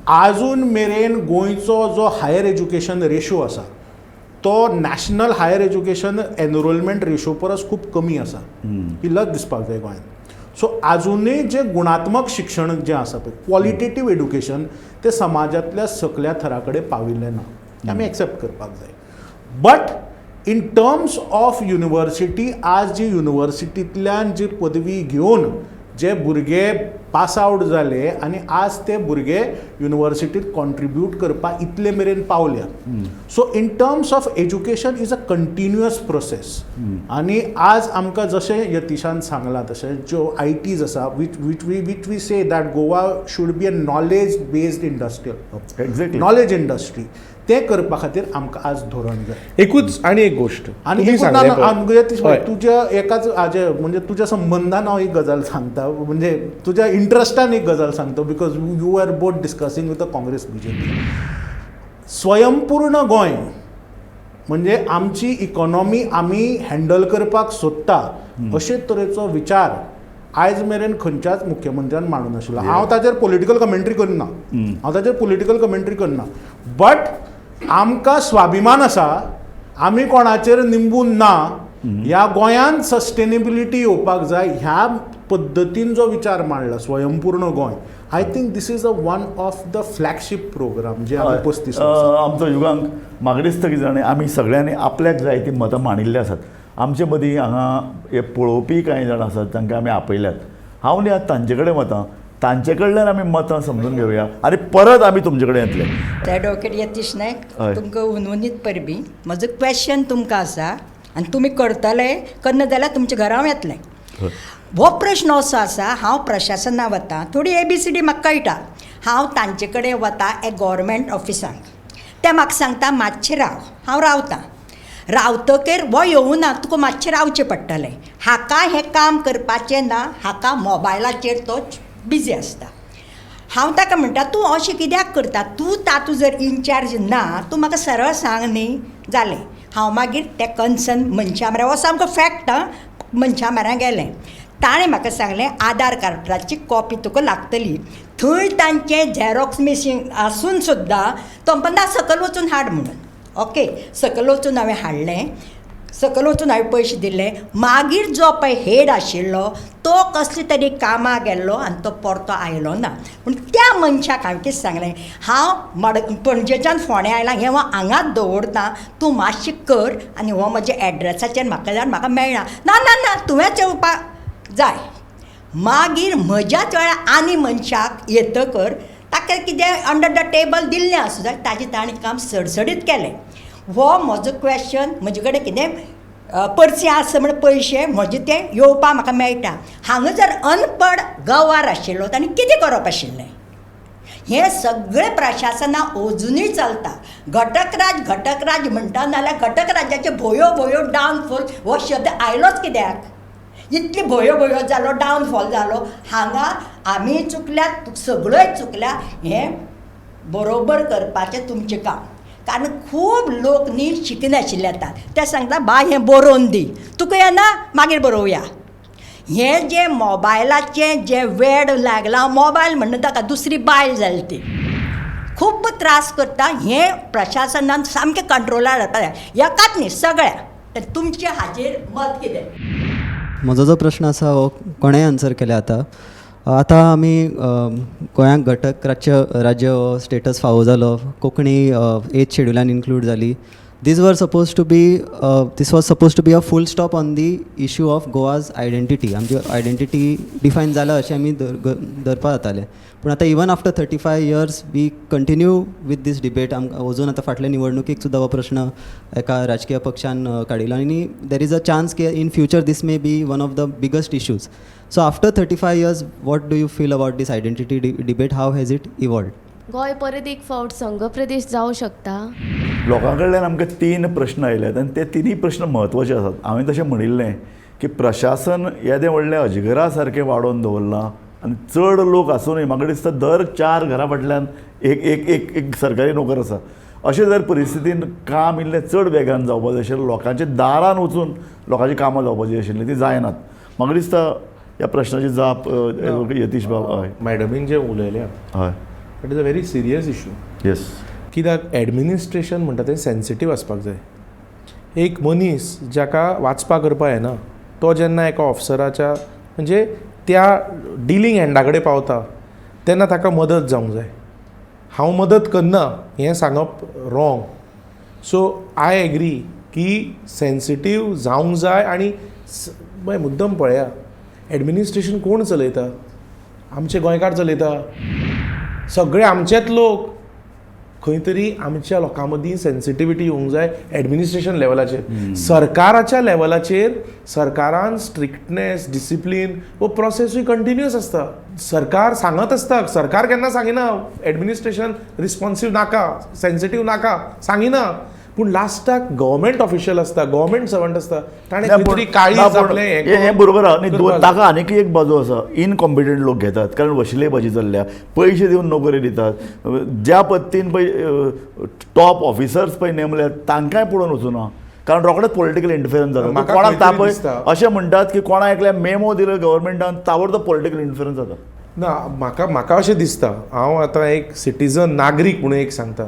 आजून मेरेन गोंयचो जो हायर एज्युकेशन रेशो आसा तो national higher education enrolment ratio परस खूब कमी आसा. ही लज दिसपाक जाय गोंयांत. सो आजुनूय जें गुणात्मक शिक्षण जें आसा पळय, क्वॉलिटेटीव एड्युकेशन, तें समाजांतल्या सकल्या थरा कडेन पाविल्लें ना, हें आमी एक्सेप्ट करपाक जाय. But in terms of university, आज जी युनिवर्सिटींतल्यान जी पदवी घेवन जे भुरगे पास आवट जाले आनी आज ते भुरगे युनिवर्सिटीत कॉन्ट्रिब्यूट करपा इतले मेरेन पावल्या. So in terms of education is a continuous process. आनी आज आमकां जशें यतीशान सांगलां तशें ज्यो आय टीज आसा, which we say that Goa should be a knowledge based industrial knowledge industry, तें करपा खातीर आमकां आज धोरण जाय. एकूच आनी एक गोश्ट आनी तुमी एकूच सांगलें ना, पळय. यतीश भाई, तुज्या एकाच हाजे म्हणजे तुज्या संबंदान हांव एक गजाल सांगता, म्हणजे तुज्या इंट्रस्टान एक गजाल सांगता, because you are both discussing with the Congress, BJP. स्वयंपूर्ण गोंय म्हणजे आमची इकॉनॉमी आमी हँडल करपाक सोदता अशे तरेचो विचार आयज मेरेन खंयच्याच मुख्यमंत्र्यान मांडूंक नाशिल्लो. हांव ताचेर पॉलिटिकल कमेंट्री करना, हांव ताचेर पॉलिटिकल कमेंट्री करना, बट आमकां स्वाभिमान आसा, आमी कोणाचेर निंबून ना. ह्या गोंयांत सस्टेनेबिलिटी येवपाक जाय ह्या पद्दतीन जो विचार मांडला स्वयंपूर्ण Goa, I think this is a one of the flagship program जे आमी 35 आमचो युगांक म्हाका दिसता कितें जाणा, आमी सगळ्यांनी आपल्याक जाय ती मतां मांडिल्लीं आसात. आमचे मदीं हांगा हे पळोवपी कांय जाण आसात, तांकां आमी आपयल्यात. हांव न्ही आतां तांचे कडेन वता, तांचे कडल्यान आमी मतां समजून घेवया आनी परत आमी तुमचे कडेन येतले. एडवोकेट यतीश नायक, हय. तुमकां हुनहुनीत परबीं. म्हजो क्वेश्चन तुमकां आसा आनी तुमी करतले, करना जाल्यार तुमच्या घरा येतलें. हो प्रश्न असो आसा, हांव प्रशासना वता, थोडी ABCD म्हाका कळटा. हांव तांचे कडेन वता एक गोवोरमेंट ऑफिसांक, ते म्हाका सांगता मातशें राव. हांव रावता, रावतकीर हो येवना, तुका मातशें रावचें पडटलें. हाका हें काम करपाचें ना, हाका मोबायलाचेर तो बिजी आसता. हांव ताका म्हणटा, तूं अशें कित्याक करता, तूं तातूंत जर इनचार्ज ना, तूं म्हाका सरळ सांग न्ही. जालें, हांव मागीर त्या कन्सर्न मनशा म्हऱ्या, हो सामको फॅक्ट आं, मनशा म्हऱ्या गेलें. ताणें म्हाका सांगलें आधार कार्डाची कॉपी तुका लागतली. थंय तांचें झेरोक्स मिशीन आसून सुद्दां तो म्हणटा ना, सकयल वचून हाड म्हणून. ओके, सकयल वचून हांवें हाडलें, सकयल वचून हांवें पयशे दिले. मागीर जो पळय हेड आशिल्लो तो कसले तरी कामाक गेल्लो आनी तो परतो आयलो ना. पूण त्या मनशाक हांवें कितें सांगलें, हांव पणजेच्यान फोंड्या आयलां, हें हांव हांगाच दवरता, तूं मातशें कर आनी हो म्हज्या एड्रेसाचेर म्हाका जाल्यार म्हाका मेळना. ना ना ना, तुवेंच येवपाक जाय. मागीर म्हज्याच वेळार आनी मनशाक येतकर ताका कितें अंडर the table दिल्लें आसूं जाय, ताजें ताणें काम सडसडीत केलें. हो म्हजो क्वेश्चन, म्हजे कडेन कितें पर्सी आसा म्हण पयशे म्हजे ते येवपा म्हाका मेळटा. हांगा जर अनपड गवार आशिल्लो ताणें कितें करप आशिल्लें? हें सगळें प्रशासना अजुनूय चलता. घटक राज घटक राज म्हणटा, नाल्यार घटक राज्याचे भोयो भोयो डावनफॉल हो शब्द आयलोच कित्याक? इतली भोयो भोयो जालो, डावनफॉल जालो. हांगा आमी चुकल्यात, सगळ्योय चुकल्या. हें बरोबर करपाचें तुमचें काम. कारण खूब लोक न्ही शिकनाशिल्ले येतात, ते सांगता बाय हें बरोवन दी, तुका येना मागीर बरोवया. हें जें मोबायलाचें जें वेड लागलां, मोबायल म्हणटा ताका दुसरी बायल जाली ती खूब त्रास करता. हें प्रशासनान सामकें कंट्रोलार हाडपाक जाय, एकाच न्ही सगळ्या. तर तुमचें हाजेर मत कितें? म्हजो जो प्रश्न आसा हो कोणेय आन्सर केल्या. आतां आतां आमी गोंयांक घटक राज्य हो स्टेटस फावो जालो, कोंकणी एथ शेड्युलान इन्क्लूड जाली. This was supposed to be a full stop on the issue of Goa's identity. आमची आयडेंटिटी डिफायन जाला अशें आमी धरपा जातालें. पूण आतां even after 35 years we continue with this debate. आमकां अजून आतां फाटल्या निवडणुकीक सुद्दां हो प्रश्न एका राजकीय पक्षान काडिल्लो आनी there is a chance की in future this may be one of the biggest issues. So after 35 years, what do you feel about this identity debate? How has it evolved? Goa परत एक फावट संघ प्रदेश जावं शकता? लोकां कडल्यान आमकां तीन प्रश्न आयल्यात आनी ते तिनूय प्रश्न म्हत्वाचे आसात. हांवें तशें म्हणिल्लें की प्रशासन येदें व्हडलें अजगरा सारकें वाडोवन दवरलां आनी चड लोक आसुनूय म्हाका दिसता दर चार घरा फाटल्यान एक एक एक एक सरकारी नोकर आसा. अशें जर परिस्थितीन काम इल्लें चड वेगान जावपा जाय आशिल्लें, लोकांच्या दारान वचून लोकांची कामां जावपाची आशिल्लीं, ती जायनात. म्हाका दिसता ह्या प्रश्नाची जाप यतीश बाब, हय. मॅडमीन जें उलयल्या, it is a very serious issue. कित्याक एडमिनिस्ट्रेशन म्हणटा तें सेन्सिटीव आसपाक जाय. एक मनीस जाका वाचपा करपा येना, तो जेन्ना एका ऑफिसराच्या म्हणजे त्या डिलींग हँडा कडेन पावता तेन्ना ताका मदत जावंक जाय. हांव मदत करना हें सांगप wrong. So I agree की सेन्सिटीव जावंक जाय. आनी बाय मुद्दम पळया, एडमिनिस्ट्रेशन कोण चलयता? आमचे गोंयकार चलयता, सगळे आमचेच लोक. खंय तरी आमच्या लोकां मदीं सेन्सिटिविटी येवंक जाय एडमिनिस्ट्रेशन लेवलाचेर, सरकाराच्या लेवलाचेर. सरकारान स्ट्रिक्टनेस, डिसिप्लीन हो प्रोसेसूय कंटिन्युअस आसता. सरकार सांगत आसता, सरकार केन्ना सांगिना एडमिनिस्ट्रेशन रिस्पॉन्सीव नाका, सेन्सिटीव नाका, सांगिना. पूण लास्टाक गव्हर्मेंट ऑफिशियल आसता, गव्हर्मेंट सर्वंट आसता, ताणें खंय तरी काळीज आपलें हें हें बरोबर आहा न्ही. दोन ताका आनीक एक बाजू आसा. इनकॉम्पिटंट लोक घेतात कारण वशिलेबाजी चल्ल्या, पयशे दिवन नोकरी दितात. ज्या पद्दतीन पळय टॉप ऑफिसर्स पळय नेमल्यात, तांकांय पळोवन वचूना, कारण रोखडेच पॉलिटिकल इंटरफिरन्स जाता. म्हाका कोणाक खंय तरी तापय दिसता. अशें म्हणटात की कोणा एकल्या मेमो दिलो गव्हर्मेंटान, ताबडतोब पॉलिटिकल इंटरफिरन्स जाता. ना, म्हाका अशें दिसता, हांव आतां एक सिटीजन, नागरीक म्हणून एक सांगता,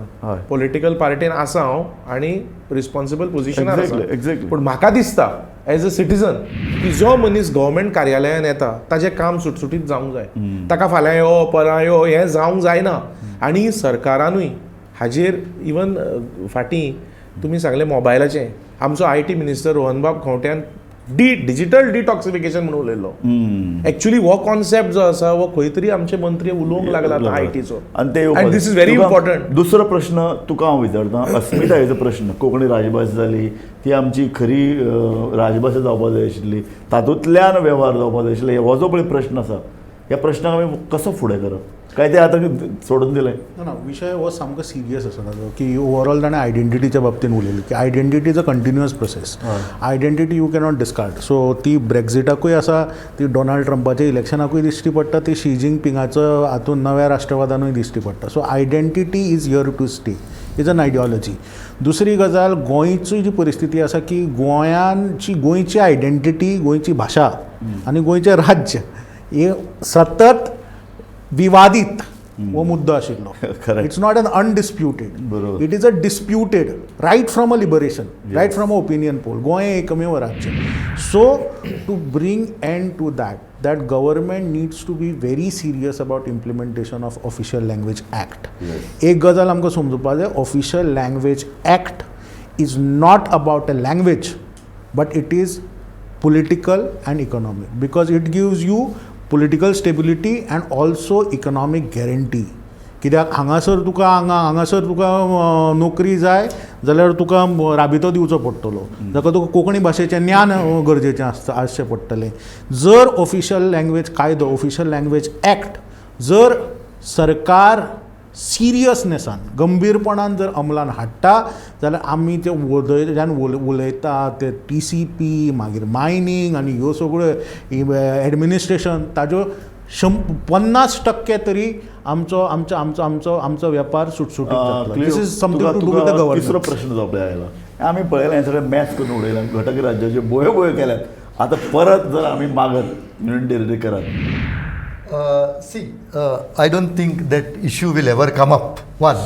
पॉलिटिकल पार्टीन आसा हांव आनी रिस्पॉन्सिबल पोझिशनार आसा, पूण म्हाका दिसता एज अ सिटीजन की जो मनीस गव्हर्मेंट कार्यालयान येता ताजें काम सुटसुटीत जावंक जाय. ताका फाल्यां यो परां यो हें जावंक जायना. आनी सरकारानूय हाजेर इवन फाटीं तुमी सांगलें मोबायलाचें, आमचो IT minister रोहनबाब खंवट्यान डिजिटल डिटॉक्सिफिकेशन म्हणून उलयल्लो. एक्चुअली हो कॉन्सेप्ट जो आसा हो खंय तरी आमचे मंत्री उलोवंक लागला आतां आयटीचो. आनी ते आनी this is very important. दुसरो प्रश्न तुका हांव विचारता, अस्मितायेचो प्रश्न. कोंकणी राजभास जाली ती आमची खरी राजभाशा जावपा जाय आशिल्ली, तातूंतल्यान वेव्हार जावपा जाय आशिल्ले. हो जो पळय प्रश्न आसा, ह्या प्रश्नाक आमी कसो फुडें करप काय ते आतां सोडून दिलें? ना, विशय हो सामको सिरियस आसा ताजो की ओवरऑल ताणें आयडेंटिटीच्या बाबतीन उलयलें की identity is a continuous process. Identity you cannot discard. So ती ब्रेक्झिटाकूय आसा, ती डोनाल्ड ट्रंपाच्या इलेक्शनाकूय दिश्टी पडटा, ती शी जिनपिंगाचो हातून नव्या राष्ट्रवादानूय दिश्टी पडटा. So identity is here to stay, is an ideology. दुसरी गजाल, गोंयची जी परिस्थिती आसा की गोंयांची गोंयची आयडेंटिटी, गोंयची भाशा आनी गोंयचें राज्य हे सतत विवादीत हो मुद्दो आशिल्लो. It's not an undisputed. It is a disputed right from a liberation, right from a opinion poll. Goa एकमेव राज्य. So to bring end to that, that government needs to be very serious about implementation of Official Language Act. एक गजाल आमकां समजुपा जाय, Official Language Act is not about a language, but it is political and economic, because it gives you political stability and also economic guarantee. कित्याक हांगासर तुका हांगासर तुका नोकरी जाय जाल्यार तुका राबितो दिवचो पडटलो, जाका तुका कोंकणी भाशेचें ज्ञान गरजेचें आसता आसचें पडटलें. जर ऑफिशियल लँग्वेज कायदो, ऑफिशियल लँग्वेज एक्ट जर सरकार सिरियसनेसान गंभीरपणान जर अंमलान हाडटा जाल्यार आमी ते वदयल्यान उलयता ते TCP, मागीर मायनींग आनी ह्यो सगळ्यो एडमिनिस्ट्रेशन ताज्यो 50% तरी आमचो आमचो आमचो आमचो आमचो वेपार सुटसुटीत जातलो. This is something to do with the government. तिसरो प्रश्न जो आपल्या आयला, आमी पळयला हें सगळें मॅच करून उडयलां, घटक राज्याच्यो बोयो बोयो केल्यात. आतां परत जर आमी मागत युनियन टेरिटरी करात. See, I don't think that issue will ever come up. One,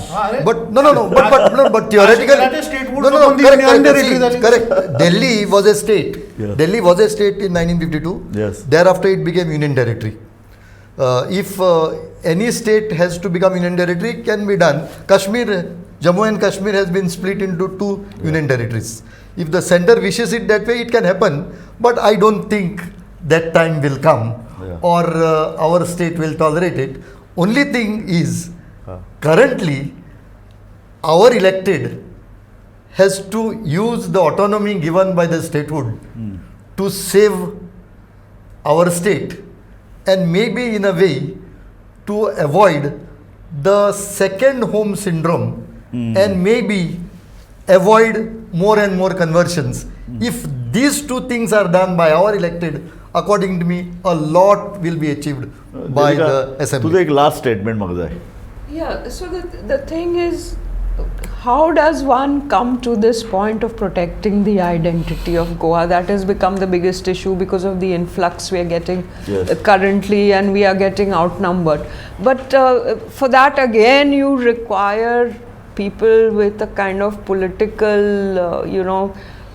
but no, but no, but theoretically, no, correct, see, correct. Delhi was a state. Yeah. Delhi was a state in 1952. Yes. Thereafter, it became union territory. If any state has to become union territory, can be done. Kashmir, Jammu and Kashmir has been split into two union territories. If the center wishes it that way, it can happen. But I don't think that time will come. Yeah. Or our state will tolerate it. Only thing is, currently our elected has to use the autonomy given by the statehood to save our state and maybe in a way to avoid the second home syndrome and maybe avoid more and more conversions. If these two things are done by our elected, according to me, a lot will be achieved by the assembly. तुझं एक last statement म्हाका जाय. Yeah, so the thing is, how does one come to this point of protecting the identity of Goa? That has become the biggest issue because of the influx we are getting currently, and we are getting outnumbered. But for that, again, you require people with a kind of political,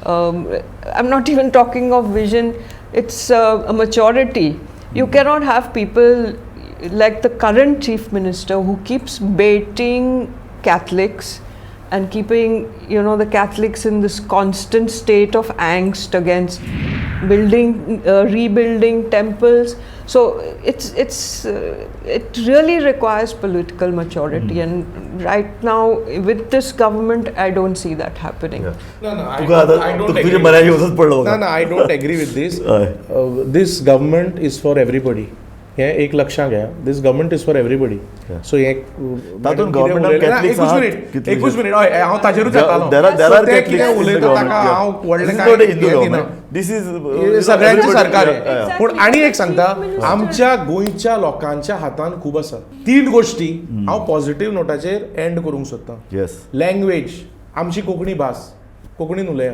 I'm not even talking of vision, it's a maturity. You cannot have people like the current chief minister who keeps baiting Catholics and keeping, the Catholics in this constant state of angst against rebuilding temples. So it really requires political maturity, and right now with this government, I don't see that happening. Yeah. No, no, I तुका आतां I don't तुजें agree. बऱ्या येवचोच पडलो ना म्हाका. ना, I don't agree with this. हय. This government is for everybody. हें एक लक्षांत घ्या, this government is for everybody. So हें तातूंत government of Catholics एकूच आहात, मिनीट, कितलेशे. एकूच मिनीट, हय हांव ताजेरूच येतालो. There are So ते Catholics कितें in the उलयता government, ताका yeah. हांव व्हडलें This is काय not a Hindu हें दिना. government. This is हे सगळ्यांचें everybody. सरकार Yeah, yeah. आहे. पूण आनी एक सांगता, आमच्या गोंयच्या लोकांच्या हातान खूब आसा. तीन गोश्टी हांव पॉझिटिव्ह नोटाचेर एंड करूंक सोदतां. Yes. Language, आमची कोंकणी भास, कोंकणीन उलया,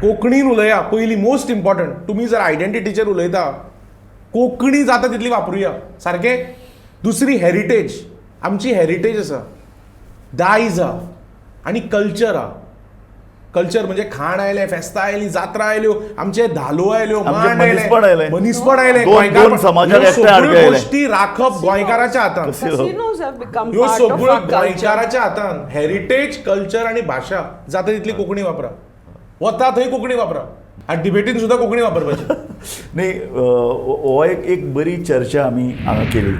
कोंकणीन उलया पयली, मोस्ट इम्पॉर्टंट. तुमी जर आयडेंटिटीचेर उलयता, कोंकणी जाता तितली वापरुया सारकें. दुसरी हेरिटेज, आमची हेरिटेज आसा, दायज आहा आनी कल्चर आहा. कल्चर म्हणजे खाण आयलें, फेस्तां आयलीं, जात्रा आयल्यो, आमचे धालो आयल्यो, मनीसपण आयलें, मनीसपण आयलें. दोन समाजाक सगळ्यो गोश्टी राखप गोंयकाराच्या हातान, ह्यो सगळ्यो गोंयकाराच्या हातान. हेरिटेज, कल्चर आनी भाशा जाता तितली कोंकणी वापरा, वता थंय कोंकणी वापरा, आनी डिबेटीन सुद्दां कोंकणी वापरपाची. न्ही, हो एक बरी चर्चा आमी हांगा केली.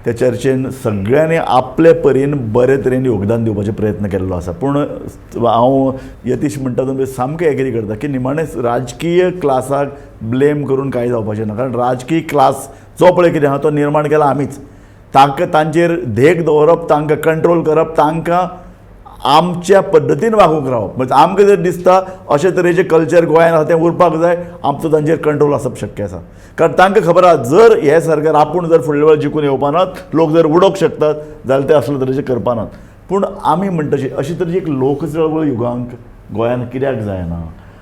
त्या चर्चेन सगळ्यांनी आपले परीन बरे तरेन योगदान दिवपाचो प्रयत्न केल्लो आसा. पूण हांव यतीश म्हणटा तुमी सामकें एग्री करता की निमाणें राजकीय क्लासाक ब्लेम करून कांय जावपाचें ना, कारण राजकीय क्लास जो पळय कितें आहा तो निर्माण केला आमीच. तांकां तांचेर धेक दवरप, तांकां कंट्रोल करप, तांकां आमच्या पद्दतीन वागूंक रावप. म्हणजे आमकां जर दिसता अशे तरेचें कल्चर गोंयान आसा तें उरपाक जाय, आमचो तांचेर कंट्रोल आसप शक्य आसा. कारण तांकां खबर आसा जर हें सरकार आपूण जर फुडल्या वेळार जिखून येवपा नात, लोक जर उडोवंक शकतात जाल्यार ते असले तरेचें करपा नात. पूण आमी म्हणटा अशी तरेची एक लोक चळवळ युगांक गोंयान कित्याक जायना?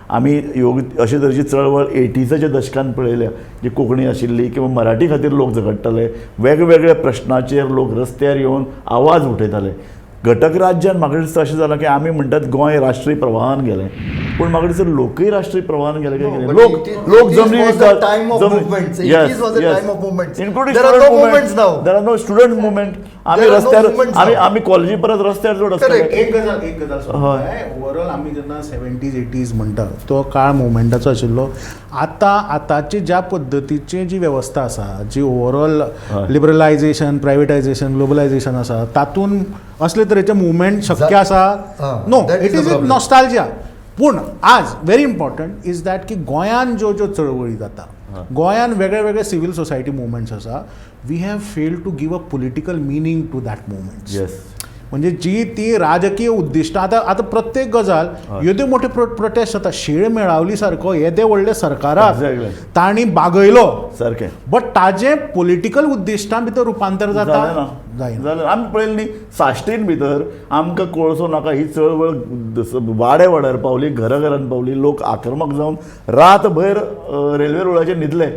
आमी योग अशे तरेची चळवळ 80साच्या दशकान पळयल्या, जी कोंकणी आशिल्ली किंवा मराठी खातीर लोक झगडटाले, वेगवेगळ्या प्रश्नाचेर लोक रस्त्यार येवन आवाज उठयताले. घटक राज्यान म्हाका दिसता अशें जालां की आमी म्हणटात गोंय राष्ट्रीय प्रवाहान गेलें, पूण म्हाका दिसता लोकय राष्ट्रीय प्रवाहान गेले काय कितें? लोक लोक जमनी विकतात. There are no student movement. आमी रस्त्यार, आमी कॉलेजी परत रस्त्यार चड आसता. एक गजाल ओवरऑल आमी जेन्ना 70s 80s म्हणटा तो काळ मुवमेंटाचो आशिल्लो. आतां आतांची ज्या पद्दतीची जी वेवस्था आसा, जी ओवरऑल लिबरलायझेशन, प्रायवेटायझेशन, ग्लोबलायझेशन आसा, तातूंत असले तरेचे मुवमेंट शक्य आसा? No, it is nostalgia. पूण आज व्हेरी इम्पॉर्टंट is that की गोंयान ज्यो ज्यो चळवळी जाता, गोंयान वेगळे वेगळे सिवील सोसायटी मुवमेंट्स आसा, we have failed to give a political meaning to that movements. म्हणजे जी ती राजकीय उद्दिश्टां आतां आतां प्रत्येक गजाल येदे मोठे प्रोटेस्ट जाता, शेळ मेळावली सारको येदे व्हडले सरकाराक तांणी बागयलो सारकें, बट ताजें पॉलिटिकल उद्दिश्टां भितर रुपांतर जाता जालें. आमी पळयलें न्ही साश्टीन भितर आमकां कोळसो नाका ही चळवळ वाड्या वाड्यार पावली, घरा घरान पावली, लोक आक्रमक जावन रातभर रेल्वे रुळाचेर न्हिदले.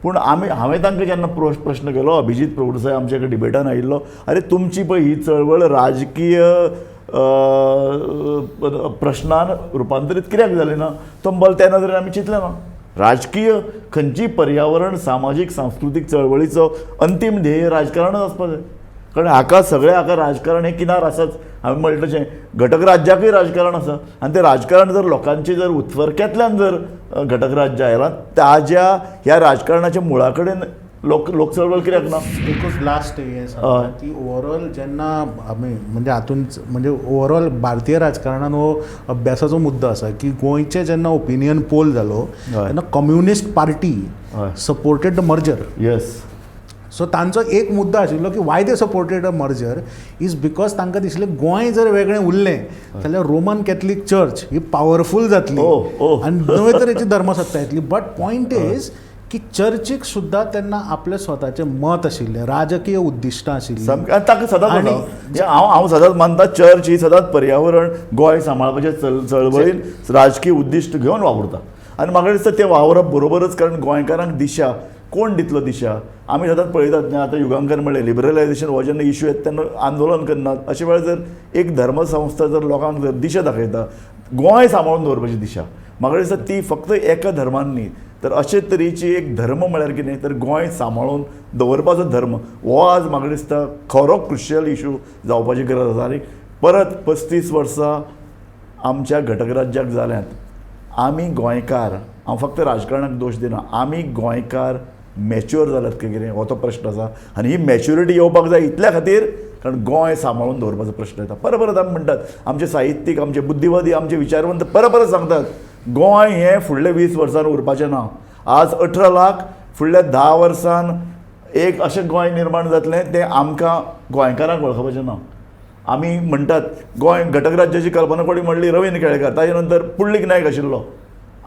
पूण आमी हांवें तांकां जेन्ना प्रश्न केलो, अभिजीत प्रभुदेसाय आमच्या एका डिबेटान आयिल्लो, अरे तुमची पळय ही चळवळ राजकीय प्रश्नान रुपांतरीत कित्याक जाली ना? तो म्हणपाक त्या नदरेन आमी चिंतलें ना. राजकीय खंयची पर्यावरण सामाजीक सांस्कृतीक चळवळीचो अंतीम ध्येय राजकारणच आसपाक जाय, कारण हाका सगळें हाका राजकारण हें किनार आसाच. हांवें म्हणलें तशें घटक राज्याकूय राजकारण आसा, आनी तें राजकारण जर लोकांचें जर उत्फर्क्यांतल्यान जर घटक राज्य आयलां, ताज्या ह्या राजकारणाच्या मुळा कडेन लोक चळवळ कित्याक ना? एकूच लास्ट हें सांगता की ओवरऑल जेन्ना आमी म्हणजे हातून म्हणजे ओवरऑल भारतीय राजकारणान हो अभ्यासाचो मुद्दो आसा की गोंयचें जेन्ना ओपिनियन पोल जालो तेन्ना communist party supported the merger. Yes. So तांचो एक मुद्दो आशिल्लो की why they supported a merger is because तांकां दिसलें गोंय जर वेगळें उरलें जाल्यार रोमन कॅथलीक चर्च ही पावरफूल जातली आनी नवे तरेची धर्मसत्ता येतली. बट पॉयंट is की चर्चीक सुद्दां तेन्ना आपलें स्वताचें मत आशिल्लें, राजकीय उद्दिश्टां आशिल्लीं. ताका सदांच हांव सदांच मानता चर्च ही सदांच पर्यावरण गोंय सांबाळपाचे चळवळीन राजकीय उद्दिश्ट घेवन वावुरता, आनी म्हाका दिसता तें वावरप बरोबरच, कारण गोंयकारांक दिशा कोण दितलो? दिशा आमी सदांच पळयतात न्ही. आतां युगांकर म्हणलें लिबरलायझेशन हो जेन्ना इश्यू येता तेन्ना आंदोलन करनात. अशे वेळार जर एक धर्मसंस्था जर लोकांक जर दिशा दाखयता, गोंय सांबाळून दवरपाची दिशा, म्हाका दिसता ती फक्त एका धर्मान न्ही, तर अशे तरेची एक धर्म म्हळ्यार कितें तर गोंय सांबाळून दवरपाचो धर्म हो आज म्हाका दिसता खरो क्रुशियल इशू जावपाची गरज आसा. आनी परत 35 वर्सां आमच्या घटक राज्याक जाल्यांत, आमी गोंयकार, हांव फक्त राजकारणाक दोश दिना, आमी गोंयकार मॅच्युअर जाल्यात काय कितें हो तो प्रश्न आसा. आनी ही मॅच्युरिटी येवपाक जाय इतल्या खातीर, कारण गोंय सांबाळून दवरपाचो प्रश्न येता. परत परत आमी म्हणटात, आमचे साहित्यीक, आमचे बुद्धिवादी, आमचे विचारवंत परत परत सांगतात गोंय हें फुडल्या 20 वर्सान उरपाचें ना. आज 18 लाख, फुडल्या 10 वर्सान एक अशें गोंय निर्माण जातलें तें आमकां गोंयकारांक वळखपाचें ना. आमी म्हणटात गोंय घटक राज्याची कल्पना कोणी म्हणली? रवीन्द्र केळेकार, ताजे नंतर पुंडलीक नायक आशिल्लो.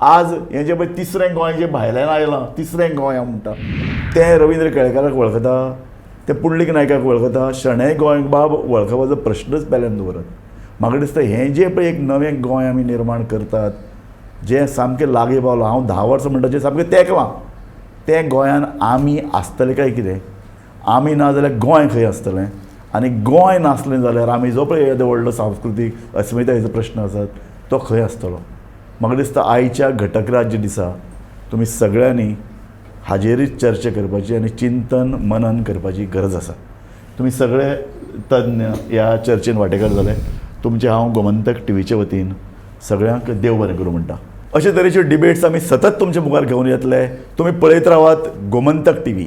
आज हें जें पळय तिसरें गोंय जें भायल्यान आयलां, तिसरें गोंय हांव म्हणटा, तें रवीन्द्र केळेकाराक वळखता, तें पुंडलीक नायकाक वळखता, शणै गोंयबाब वळखपाचो प्रश्नच पेल्यान दवरत. म्हाका दिसता हें जें पळय एक नवें गोंय आमी निर्माण करतात, जें सामकें लागीं पावलां, हांव 10 वर्सां म्हणटा जें सामकें तेंकलां, तें गोंयान आमी आसतलें काय कितें? आमी ना जाल्यार गोंय खंय आसतलें? आनी गोंय नासलें जाल्यार आमी जो पळय येदो व्हडलो सांस्कृतीक अस्मितायेचो प्रश्न आसात तो खंय आसतलो? म्हाका दिसता आयच्या घटक राज्य दिसा तुमी सगळ्यांनी हाजेरूच चर्चा करपाची आनी चिंतन मनन करपाची गरज आसा. तुमी सगळे तज्ञ ह्या चर्चेन वांटेकार जाले. तुमचें हांव गोमंतक टिवीचे वतीन सगळ्यांक देव बरें करूं म्हणटा. अशे तरेच्यो डिबेट्स आमी सतत तुमच्या मुखार घेवन येतले. तुमी पळयत रावात गोमंतक टिवी.